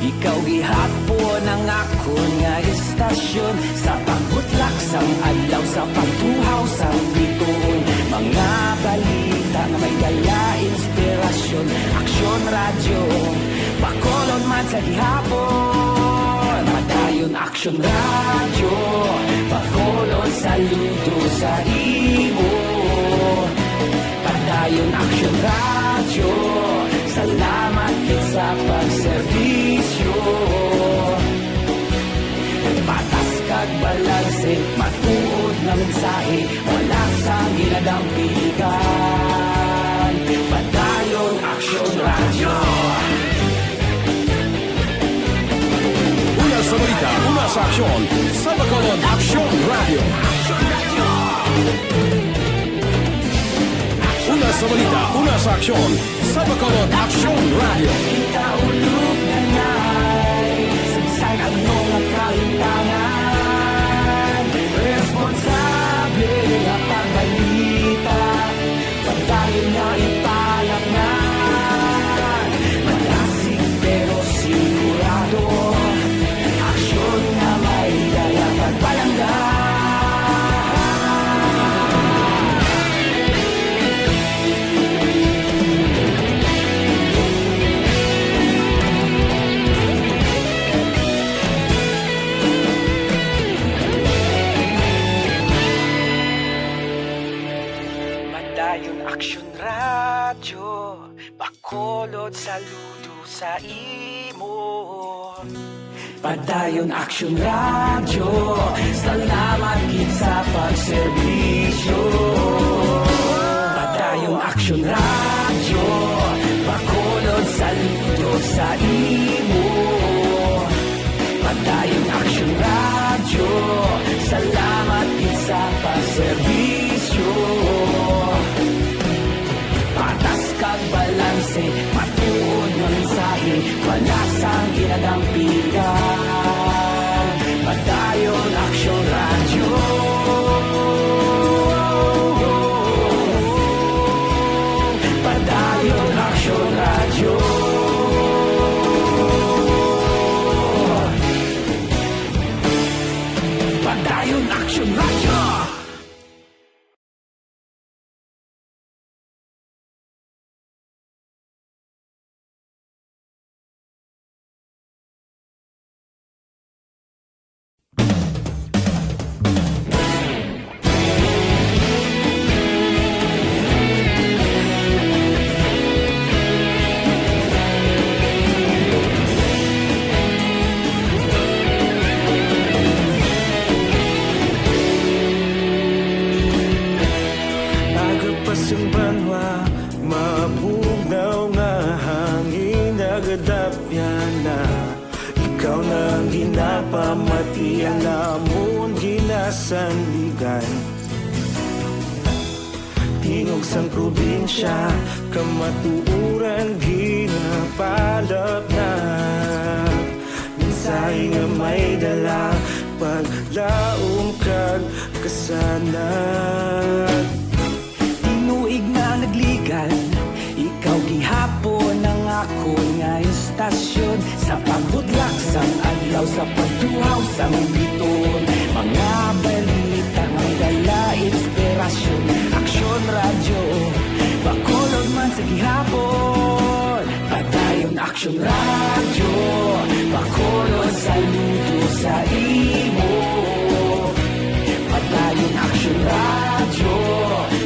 ikaw gihapon ang akon nga istasyon. Sa pagbutlak sang adlaw, sa pagtuhaw sang bituon, mga balita nga may dala inspirasyon. Aksyon Radyo, Bacolod man sa gihapon. Padayon Aksyon Radyo, Bacolod, saludo sa imo. Padayon Aksyon Radyo, salamat gid sa pagserbisyo. Patas kag balanse, matuod nga mensahe, wala sang ginadampigan. Padayon Aksyon Radyo. Una sa balita, una sa aksyon, sa Bacolod Aksyon Radyo. Una sa balita, una sa aksyon, sa Bacolod Aksyon Radyo. Kita ulog na nay, saysay ang mga kahintangan. Responsable nga pagbalita, pagdayon nga ipalapngan. Malasig pero sigurado, aksyon nga may dala pagpalangga. Padayon Aksyon Radyo, Bacolod, saludo sa imo. Padayon Aksyon Radyo, salamat gid sa pagserbisyo. Padayon Aksyon Radyo, Bacolod, saludo sa imo. Padayon Aksyon Radyo, salamat gid sa pagserbisyo. Patas kag balanse, matuod nga mensahe, wala sang ginadampigan. Padayon Aksyon Radyo. Mati ang amon ginasandigan. Tingog sang probinsya, kamatuoran ginapalapnag. Mensahe nga may dala, paglaom kag kasanag. Tinuig nga nagligad, ikaw gihapon ang akon nga istasyon. Sa pagbudlak sang adlaw, sa pagtuhaw sang biton, mga balita nga may dala inspirasyon. Aksyon Radyo, Bacolod man sa gihapon. Padayon Aksyon Radyo, Bacolod, saludo sa imo. Padayon Aksyon Radyo,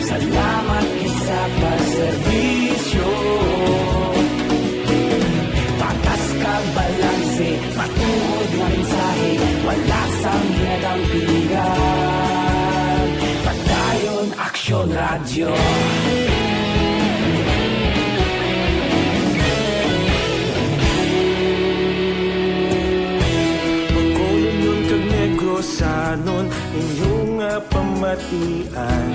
salamat gid sa pagserbisyo. Patas kag balanse, matuod nga mensahe, wala sang ginadampigan. Padayon Aksyon Radyo. Bacolod kag Negrosanon, inyo nga pamatian.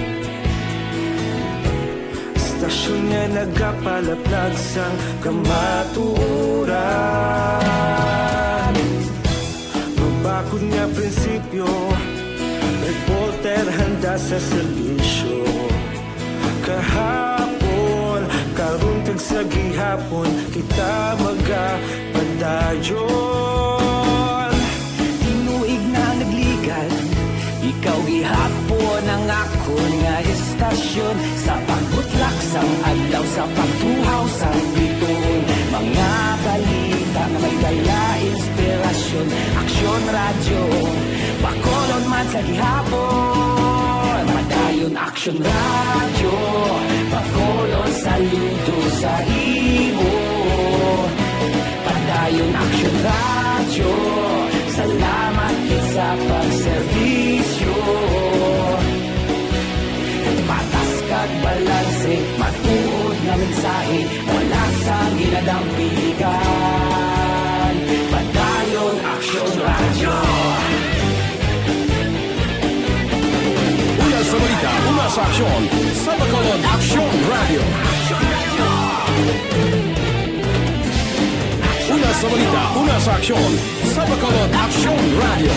Istasyon nga nagapalaplag sang kamatuoran. Mabakod nga prinsipyo, reporter handa sa serbisyo. Kahapon, karon kag sa gihapon, kita magapadayon. Tinuig nga nagligad, ikaw gihapon ang akon nga istasyon. Sa pagbutlak sang adlaw, sa pagtuhaw sang biton, mga balita nga may dala inspirasyon. Aksyon Radyo, Bacolod man sa gihapon. Padayon Aksyon Radyo, Bacolod, saludo sa imo. Padayon Aksyon Radyo, salamat gid sa pagserbisyo. Patas kag balanse, matuod nga mensahe, wala sang ginadampigan. Padayon Aksyon Radyo. Una sa balita, una sa aksyon, sa Bacolod Aksyon Radyo. Una sa balita, una sa aksyon, sa Bacolod Aksyon Radyo.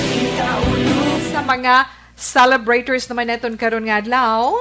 Sa mga celebrators naman naton karon nga adlaw,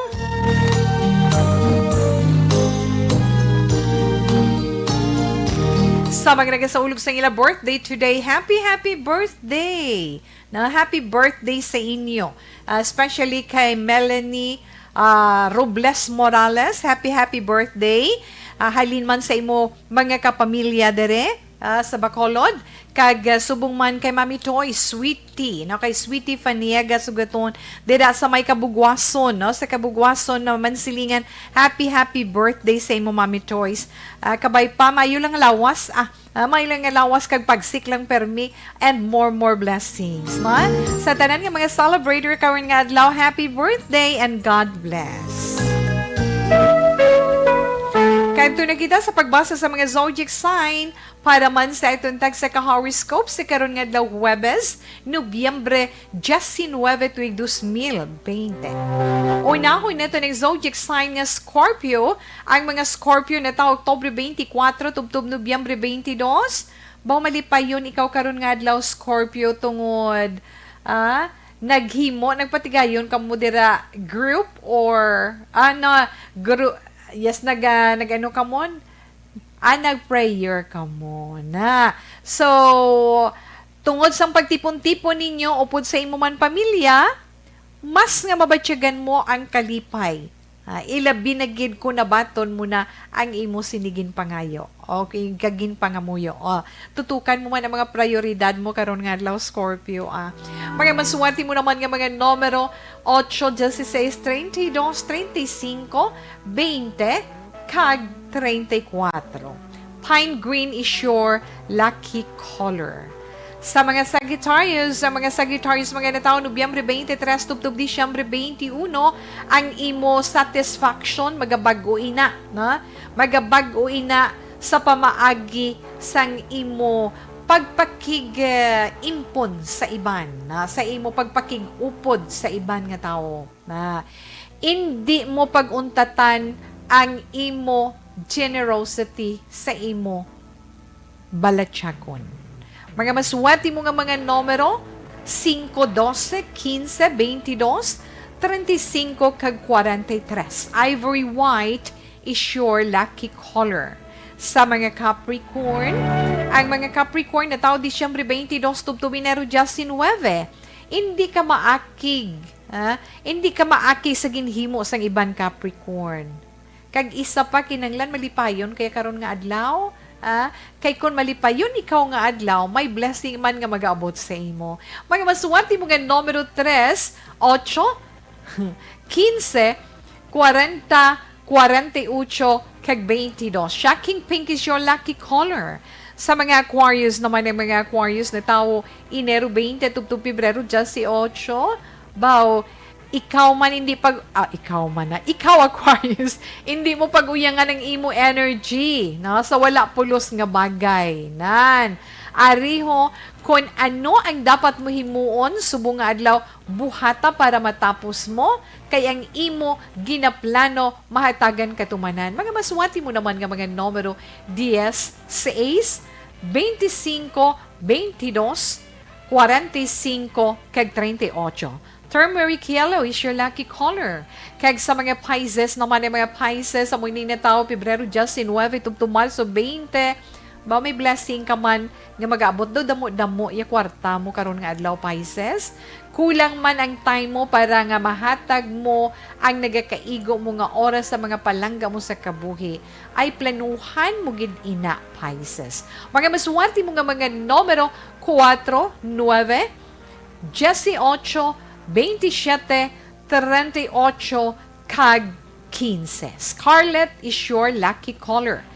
sa mga nagasaulog sa ila birthday today, happy, happy birthday! Na happy birthday sa inyo. Ah, especially kay Melanie, ah, Robles Morales. Happy, happy birthday. Ah, halin man sa imo mga kapamilya dere, ah, sa Bacolod. Kag, ah, subong man kay Mami Toy, Sweetie, no? Kay Sweetie Faniega Sugaton, dira sa may Cabugwason, no? Sa Cabugwason na Mansilingan. Happy, happy birthday sa imo, Mami Toys. Ah, kabay pa, maayo lang lawas. Ah, Ah, may lang nga lawas kag pagsik lang permi, and more, more blessings, man. Sa tanan nga mga celebrator karon nga adlaw, happy birthday and God bless. Kadto na kita sa pagbasa sa mga zodiac sign para man sa aton tagsa ka horoscope sa karon nga adlaw, Huwebes, Nobyembre diecinueve tuig dos mil veinte. Unahon nato ang zodiac sign nga Scorpio. Ang mga Scorpio natawo Oktubre twenty-four tubtob Nobyembre twenty-two. Baw malipayon ikaw karon nga adlaw, Scorpio, tungod, ah, naghimo, nagpatigayon kamo dira group or, ah, no, gru-, yes, nag, ah, nag-ano kamo? Ah, nag-prayer kamo na. So, tungod sang pagtipon-tipon ninyo upod sa imo man pamilya, mas nga mabatyagan mo ang kalipay. Ah, ilabi na gid kung nabaton mo na ang imo sini ginpangayo o kag ginpangamuyo. O, tutukan mo man ang mga prayoridad mo karon nga adlaw, Scorpio, ah. Mga maswerte mo naman nga mga numero, ocho, dieciséis, treinta y dos, treinta y cinco, veinte, kag treinta y cuatro. Pine green is your lucky color. Sa mga Sagittarius, sa mga Sagittarius, mga natawo Nobyembre twenty-three tubtob Disyembre twenty-one, ang imo satisfaction magabag-o ina, no? Magabag-o ina sa pamaagi sang imo pagpakig-, eh, impon sa iban, na sa imo pagpakig-upod sa iban nga tawo, na indi mo pag-untatan ang imo generosity sa imo balatyagon. Mga maswerte mo nga mga numero, singko, dose, kinse, beintidos, treinta y cinco, kag kwarenta y tres. Ivory white is your lucky color. Sa mga Capricorn, ang mga Capricorn na tawo Disyembre beintidos tubtob Enero diecinuebe, hindi ka maakig, ha? Hindi ka maakig sa ginhimo sang iban, Capricorn. Kag isa pa, kinahanglan malipayon kaya karon nga adlaw, ah, kay kon malipayon ikaw nga adlaw, may blessing man nga magaabot sa imo. Mga maswerte mo nga numero tres, ocho, kinse, kwarenta, kwarenta y ocho, kag beintidos. Shocking pink is your lucky color. Sa mga Aquarius naman, ang mga Aquarius na tawo Enero bente tubtob Pebrero dieciocho, baw, ikaw man hindi pag, ah, ikaw man na, ikaw Aquarius, hindi mo pag-uyangan ang imo energy, no? Sa wala pulos nga bagay. Nan, ariho, kon ano ang dapat mo himuon subong nga adlaw, buhata para matapos mo, kay ang imo ginaplano mahatagan katumanan. Mga maswerte mo naman nga mga numero dies, seis, beintisinko, beintidos, kwarenta y cinco, kag treinta y ocho. Turmeric yellow is your lucky color. Kag sa mga Pisces naman, ang mga Pisces, amo ini na tawo, Pebrero diecinuebe tubtob Marso bente, ba may blessing ka man nga mag-abot daw damo-damo ya kwarta mo karon nga adlaw, Pisces. Kulang man ang time mo para nga mahatag mo ang nagakaigo mo nga oras sa mga palangga mo sa kabuhi. Ay planuhan mo gid ina, Pisces. Mga maswerte mo nga mga numero, kuwatro, nuebe, dieciocho, beintisyete, treinta y ocho, kag kinse. Scarlet is your lucky color.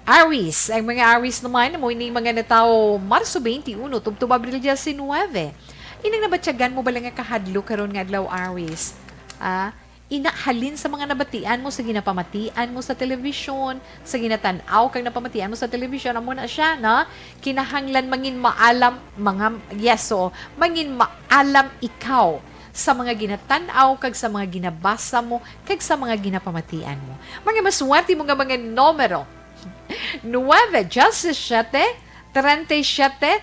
Aries, ang mga Aries naman, amo ini mga natawo Marso beintiuno tubtob Abril diecinuebe. Ining nabatyagan mo bala nga kahadlok karon nga adlaw, Aries? Ah, ina, halin sa mga nabatian mo, sa ginapamatian mo sa telebisyon, sa ginatan-aw kag napamatian mo sa telebisyon, amo na siya, no? Kinahanglan mangin maalam, mga, yes, so, mangin maalam ikaw sa mga ginatan-aw kag sa mga ginabasa mo kag sa mga ginapamatian mo. Mga maswerte mo nga mga numero, nuebe, diecisiete, treinta y siete,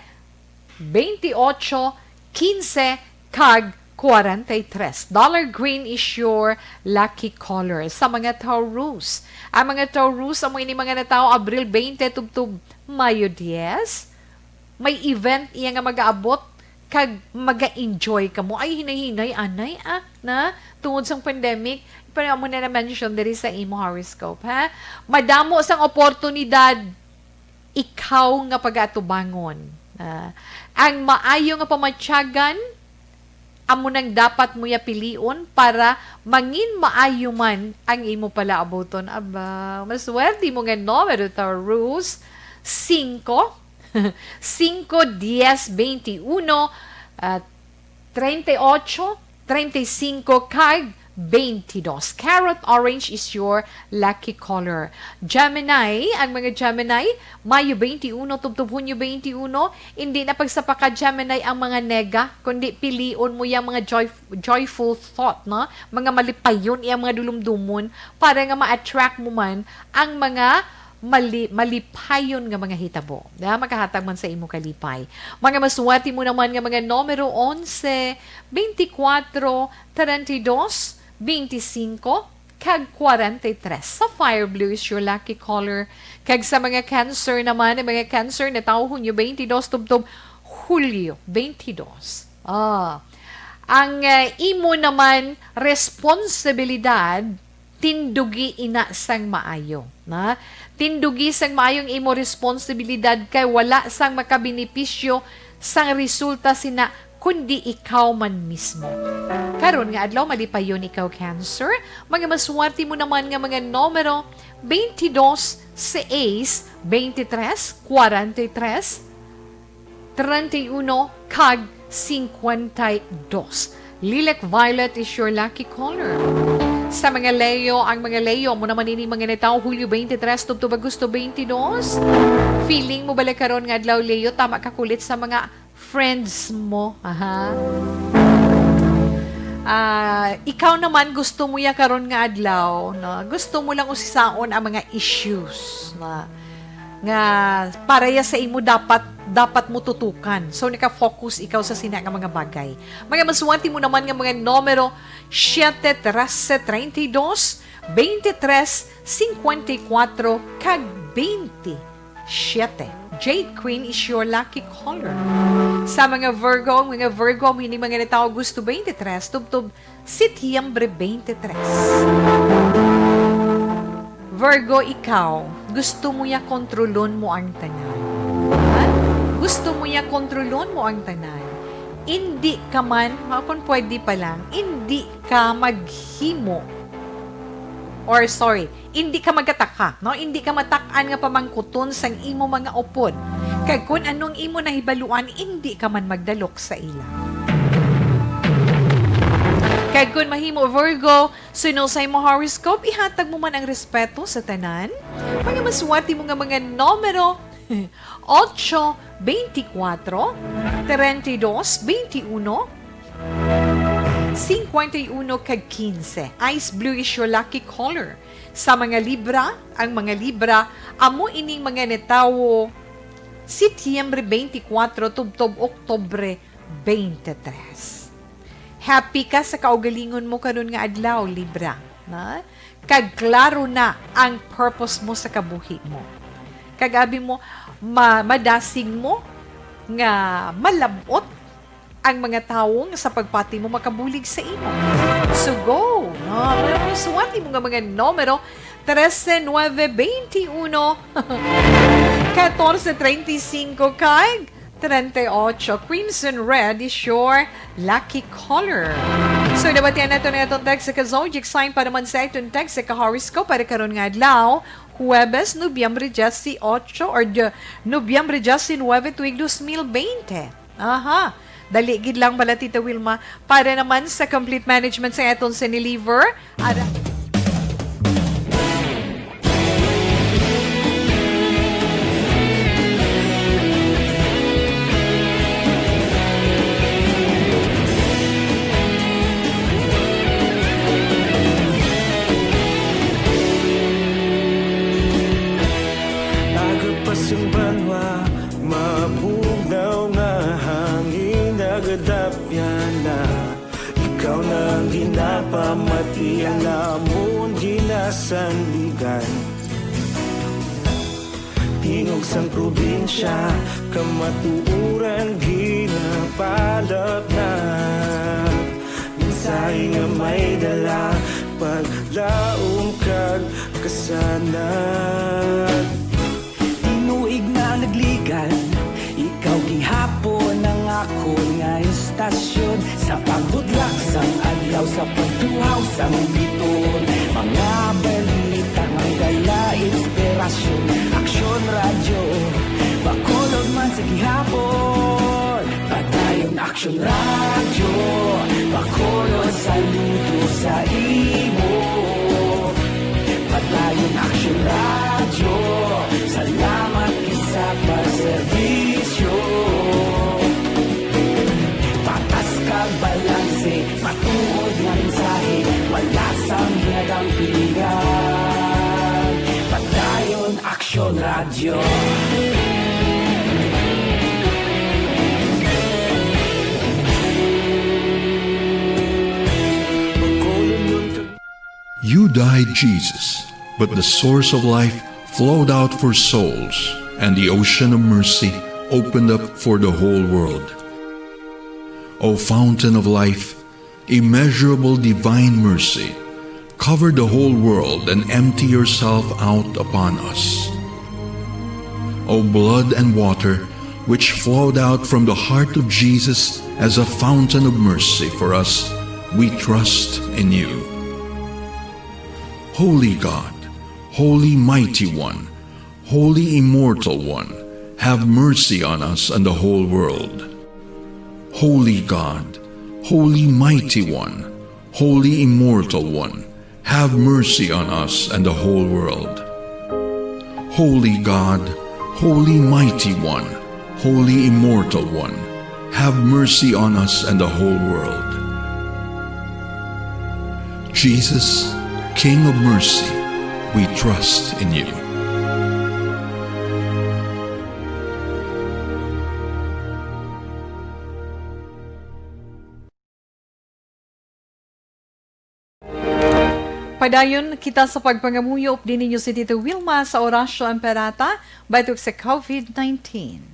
veintiocho, quince, kag kwarenta y tres. Dollar green is your lucky color. Sa mga Taurus, ang mga Taurus, amo ini mga natawo Abril bente tubtob Mayo dies, may event iya nga mag-aabot kag maga-enjoy kamo. Ay, hinay-hinay, anay, ah, na, tungod sang pandemic. Pero amo na na-mention diri sa imo horoscope, ha? Madamo sang oportunidad ikaw nga pagaatubangon. Ah, ang maayo nga pamatyagan, amo nang dapat mo ya pilion para mangin maayo man ang imo palaabuton. Aba, maswerte mo nga numero, Taurus, singko, singko, dies, beintiuno, ah, treinta y ocho, treinta y cinco, kag beintidos. Carrot orange is your lucky color. Gemini, ang mga Gemini, Mayo beintiuno tubtob Hunyo beintiuno, hindi na pagsapaka Gemini ang mga nega, kundi pilion mo yang mga joy-, joyful thought, no? Mga malipayon iyang mga dulumdomon para nga ma-attract mo man ang mga mali-, malipayon nga mga hitabo. Da, makahatag man sa imo kalipay. Mga maswerte mo naman nga mga numero onse, beintikwatro, treinta y dos, beintisinko, kag kwarenta y tres. Sapphire blue is your lucky color. Kag sa mga Cancer naman, ang mga Cancer natawo Hunyo beintidos tubtob Hulyo beintidos. Ah, ang, eh, imo naman responsibilidad, tindugi ina sang maayo, na? Tindugi sang maayo ang imo responsibilidad kay wala sang makabenepisyo sang resulta sina kundi ikaw man mismo. Karon nga adlaw, malipayon ikaw, Cancer. Mga maswerte mo naman nga mga numero, beintidos, seis, beintitres, kwarenta y tres, treinta y uno, kag cincuenta y dos. Lilac violet is your lucky color. Sa mga Leo, ang mga Leo, amo naman ini mga natawo Hulyo twenty-three tubtob Agosto twenty-two. Feeling mo bala karon nga adlaw, Leo, tama ka kulit sa mga friends mo? Aha. Ah, ikaw naman, gusto mo ya karon nga adlaw, no? Gusto mo lang usisaon ang mga issues na, nga para ya sa imo dapat, dapat mo tutukan. So, naka-focus ikaw sa sina nga mga bagay. Mga maswati mo naman nga mga numero, siete, trese, treinta y dos, veintitrés, cincuenta y cuatro, kag veintisiete. Jade green is your lucky color. Sa mga Virgo, mga Virgo, amo ini mga natawo Agosto twenty-three, tubtob Setyembre twenty-three. Virgo, ikaw, gusto mo ya kontrolon mo ang tanan. Ha? Gusto mo ya kontrolon mo ang tanan. Indi ka man, o kung pwede pa lang, indi ka maghimo. Or, sorry, indi ka magataka, no? Indi ka matak-an nga pamangkuton sang imo mga upod. Kag kun anong imo nahibaluan, indi ka man magdalok sa ila. Kag kun mahimo, Virgo, suno sa imo horoscope, ihatag mo man ang respeto sa tanan. Mga maswati mo nga mga numero, ocho, veinticuatro, treinta y dos, veintiuno, cincuenta y uno, kag quince. Ice blue is your lucky color. Sa mga Libra, ang mga Libra, amo ining mga natawo Setyembre twenty-four tubtob Oktubre twenty-three. Happy ka sa kaugalingon mo karon nga adlaw, Libra, na? Kag klaro na ang purpose mo sa kabuhi mo. Kag abi mo, ma-, madasig mo nga malab-ot ang mga tawo nga sa pagpati mo makabulig sa imo. So go! Ah, mga suwat nimo nga mga numero, trese, nuebe, veintiuno, catorce, treinta y cinco, kag treinta y ocho. Crimson red is your lucky color. So, nabatian nato na atong text sa ka-zodiac sign para man sa atong text sa ka-horoscope para karon nga adlaw, Huwebes, Nobyembre dieciocho or the, Nobyembre diecinuebe, tuig dos mil bente. Aha. Dali gid lang bala, Tita Wilma. Para naman sa complete management sa aton siniliver, ara- Agod pa sing banwa, mabugnaw nga hangin, nagadapyan na. Ikaw na ang ginapamati, ang namon ginasandigan. Tingog sang probinsya, kamatuoran ginapalapnat. Mensahe nga may dala, paglaom kag kasanag. Tinuig na nagligan, ikaw gihapon ang akon nga istasyon. Sa pagbudlak sang adlaw, sa pagtuhaw sang biton, mga balita nga dala inspirasyon. Aksyon Radyo, Bacolod man sa gihapon. Padayon Aksyon Radyo, Bacolod, saludo sa imo. Padayon Aksyon Radyo, salamat gid sa pagserbisyo. Patas kag balanse, matuod nga mensahe, wala sang ginadampigan. Padayon Aksyon Radyo. You died, Jesus, but the source of life flowed out for souls, and the ocean of mercy opened up for the whole world. O fountain of life, immeasurable divine mercy, cover the whole world and empty yourself out upon us. O blood and water, which flowed out from the heart of Jesus as a fountain of mercy for us, we trust in you. Holy God, Holy Mighty One, Holy Immortal One, have mercy on us and the whole world. Holy God, Holy Mighty One, Holy Immortal One, Have mercy on us and the whole world. Holy God, Holy Mighty One, Holy Immortal One, have mercy on us and the whole world. Jesus, King of mercy, we trust in you. Padayon kita sa pagpangamuyo. Updi ninyo si Tito Wilma sa Oratio Imperata batok sa covid nineteen.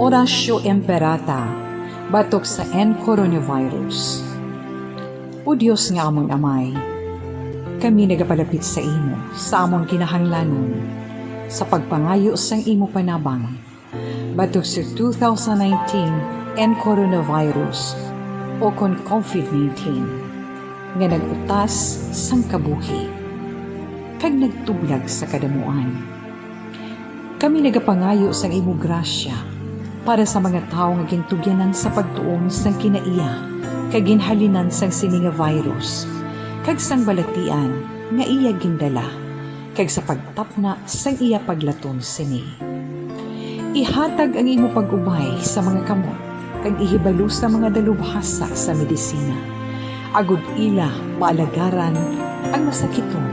Oratio Imperata batok sa N coronavirus. O Dios nga amon Amay, kami nagapalapit sa imo sa amon kinahanglanon sa pagpangayo sang imo panabang batok sa two thousand nineteen N coronavirus, o kon covid nineteen, nga nag-utas sang kabuhi kag nagtublag sa kadamuan. Kami nagapangayo sang imo grasya para sa mga tawo nga gintugyanan sa pagtuon sang kinaiya kag ginhalinan sang sini nga virus, kag sang balatian nga iya gindala, kag sa pagtapna sang iya paglaton sini. Ihatag ang imo pag-ubay sa mga kamot, kag ihibalo sa mga dalubhasa sa medisina, agod ila maalagaran ang masakiton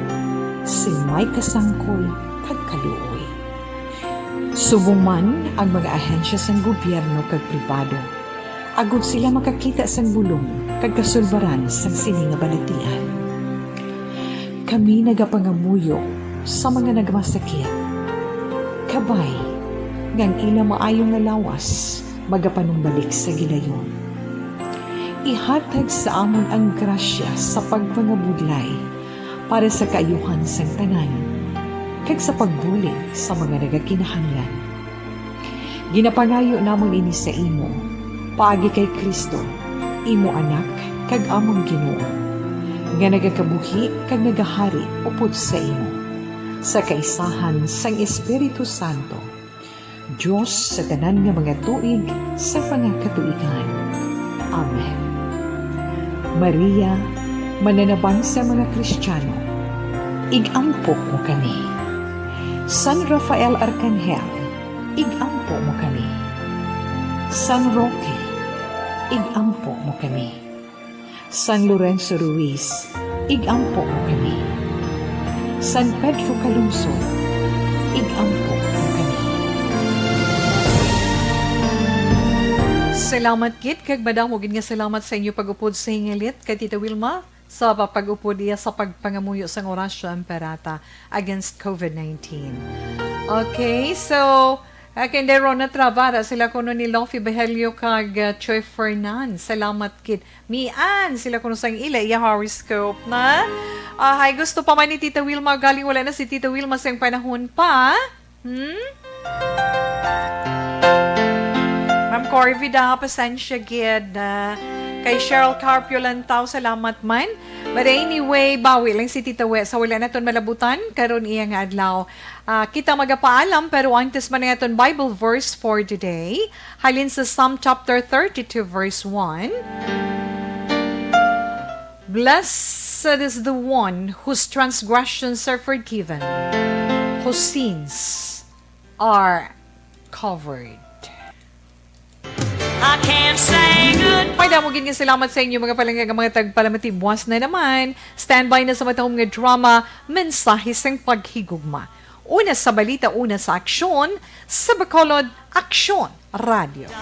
sing may kasangkol kag kaluoy. Subong man ang mga ahensya sang gobyerno kag pribado, agod sila makakita sang bulong kag kasulbaran sang sini nga balatian. Kami nagapangamuyo sa mga nagamasakit, kabay nga ang ila maayo nga lawas magapanumbalik sa gilayon. Ihatag sa amon ang grasya sa pagpangabudlay para sa kaayuhan sang tanan, kag sa pagbulig sa mga nagakinahanglan. Ginapangayo namon ini sa imo, paagi kay Cristo, imo Anak kag amon Ginoo, nga nagakabuhi kag nagahari upod sa imo, sa kaisahan sang Espiritu Santo, Dios sa tanan nga mga tuig sa mga katuigan. Amen. Maria, mananabang sa mga Kristiyano, ig-ampo mo kami. San Rafael Arkanghel, ig-ampo mo kami. San Roque, ig-ampo mo kami. San Lorenzo Ruiz, ig-ampo mo kami. San Pedro Calungsod, ig-ampo mo kami. Salamat gid, kag madamo gid nga salamat sa inyo pag-upod sa hingalit kay Tita Wilma sa pag-upod iya sa pagpangamuyo sang Oratio Imperata against covid nineteen. Okay, so, ah, kay Inday Rona Travara, sila kuno ni Lofi Bahelio kag, ah, Choy Fernan. Salamat gid. Mian, sila kuno sang ila iya horoscope na. Ah, hay, gusto pa man ni Tita Wilma, galing wala na si Tita Wilma sang panahon pa. Hmm? Ma'am Corvida, pasensya gid, ah, kay Cheryl Carpio Lantaw, salamat man. But anyway, bawi lang si Tita Wes. Sa wala naton malabutan, karon iya nga adlaw. Ah, kita magapaalam, pero antes man ang aton Bible verse for today, halin sa Psalm chapter thirty-two, verse one. Blessed is the one whose transgressions are forgiven, whose sins are covered. I can't say good. May damo gid nga salamat sa inyo, mga palangga, mga tagpalamati. Buwas na naman. Standby na sa matahom nga drama, Mensahe sang Paghigugma. Una sa balita, una sa aksyon, sa Bacolod Aksyon Radio.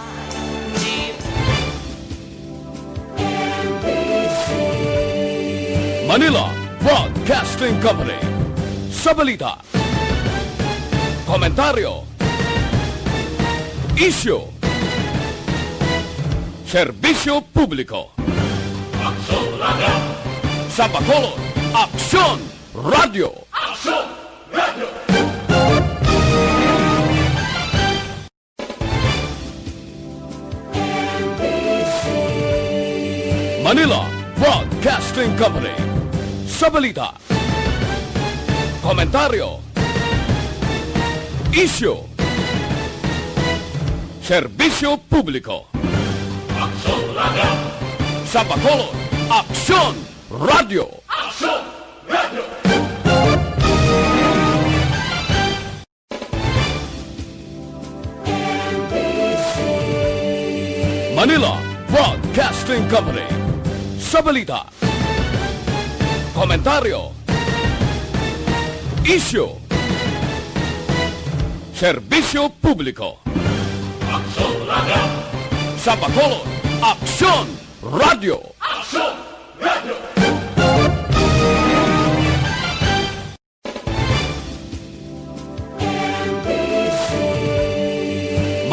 Manila Broadcasting Company. Sa balita, komentaryo, isyu, serbisyo publiko. Aksyon Radio. Sa Bacolod, Aksyon Radio. Aksyon Radio. Manila Broadcasting Company. Sa balita, komentaryo, isyu, serbisyo publiko. Aksyon Radio. Sa Bacolod, Aksyon Radio. Aksyon Radio. Manila Broadcasting Company. Sa balita, komentaryo, isyu, serbisyo publiko. Aksyon Radio. Sa Bacolod, Aksyon Radio. Aksyon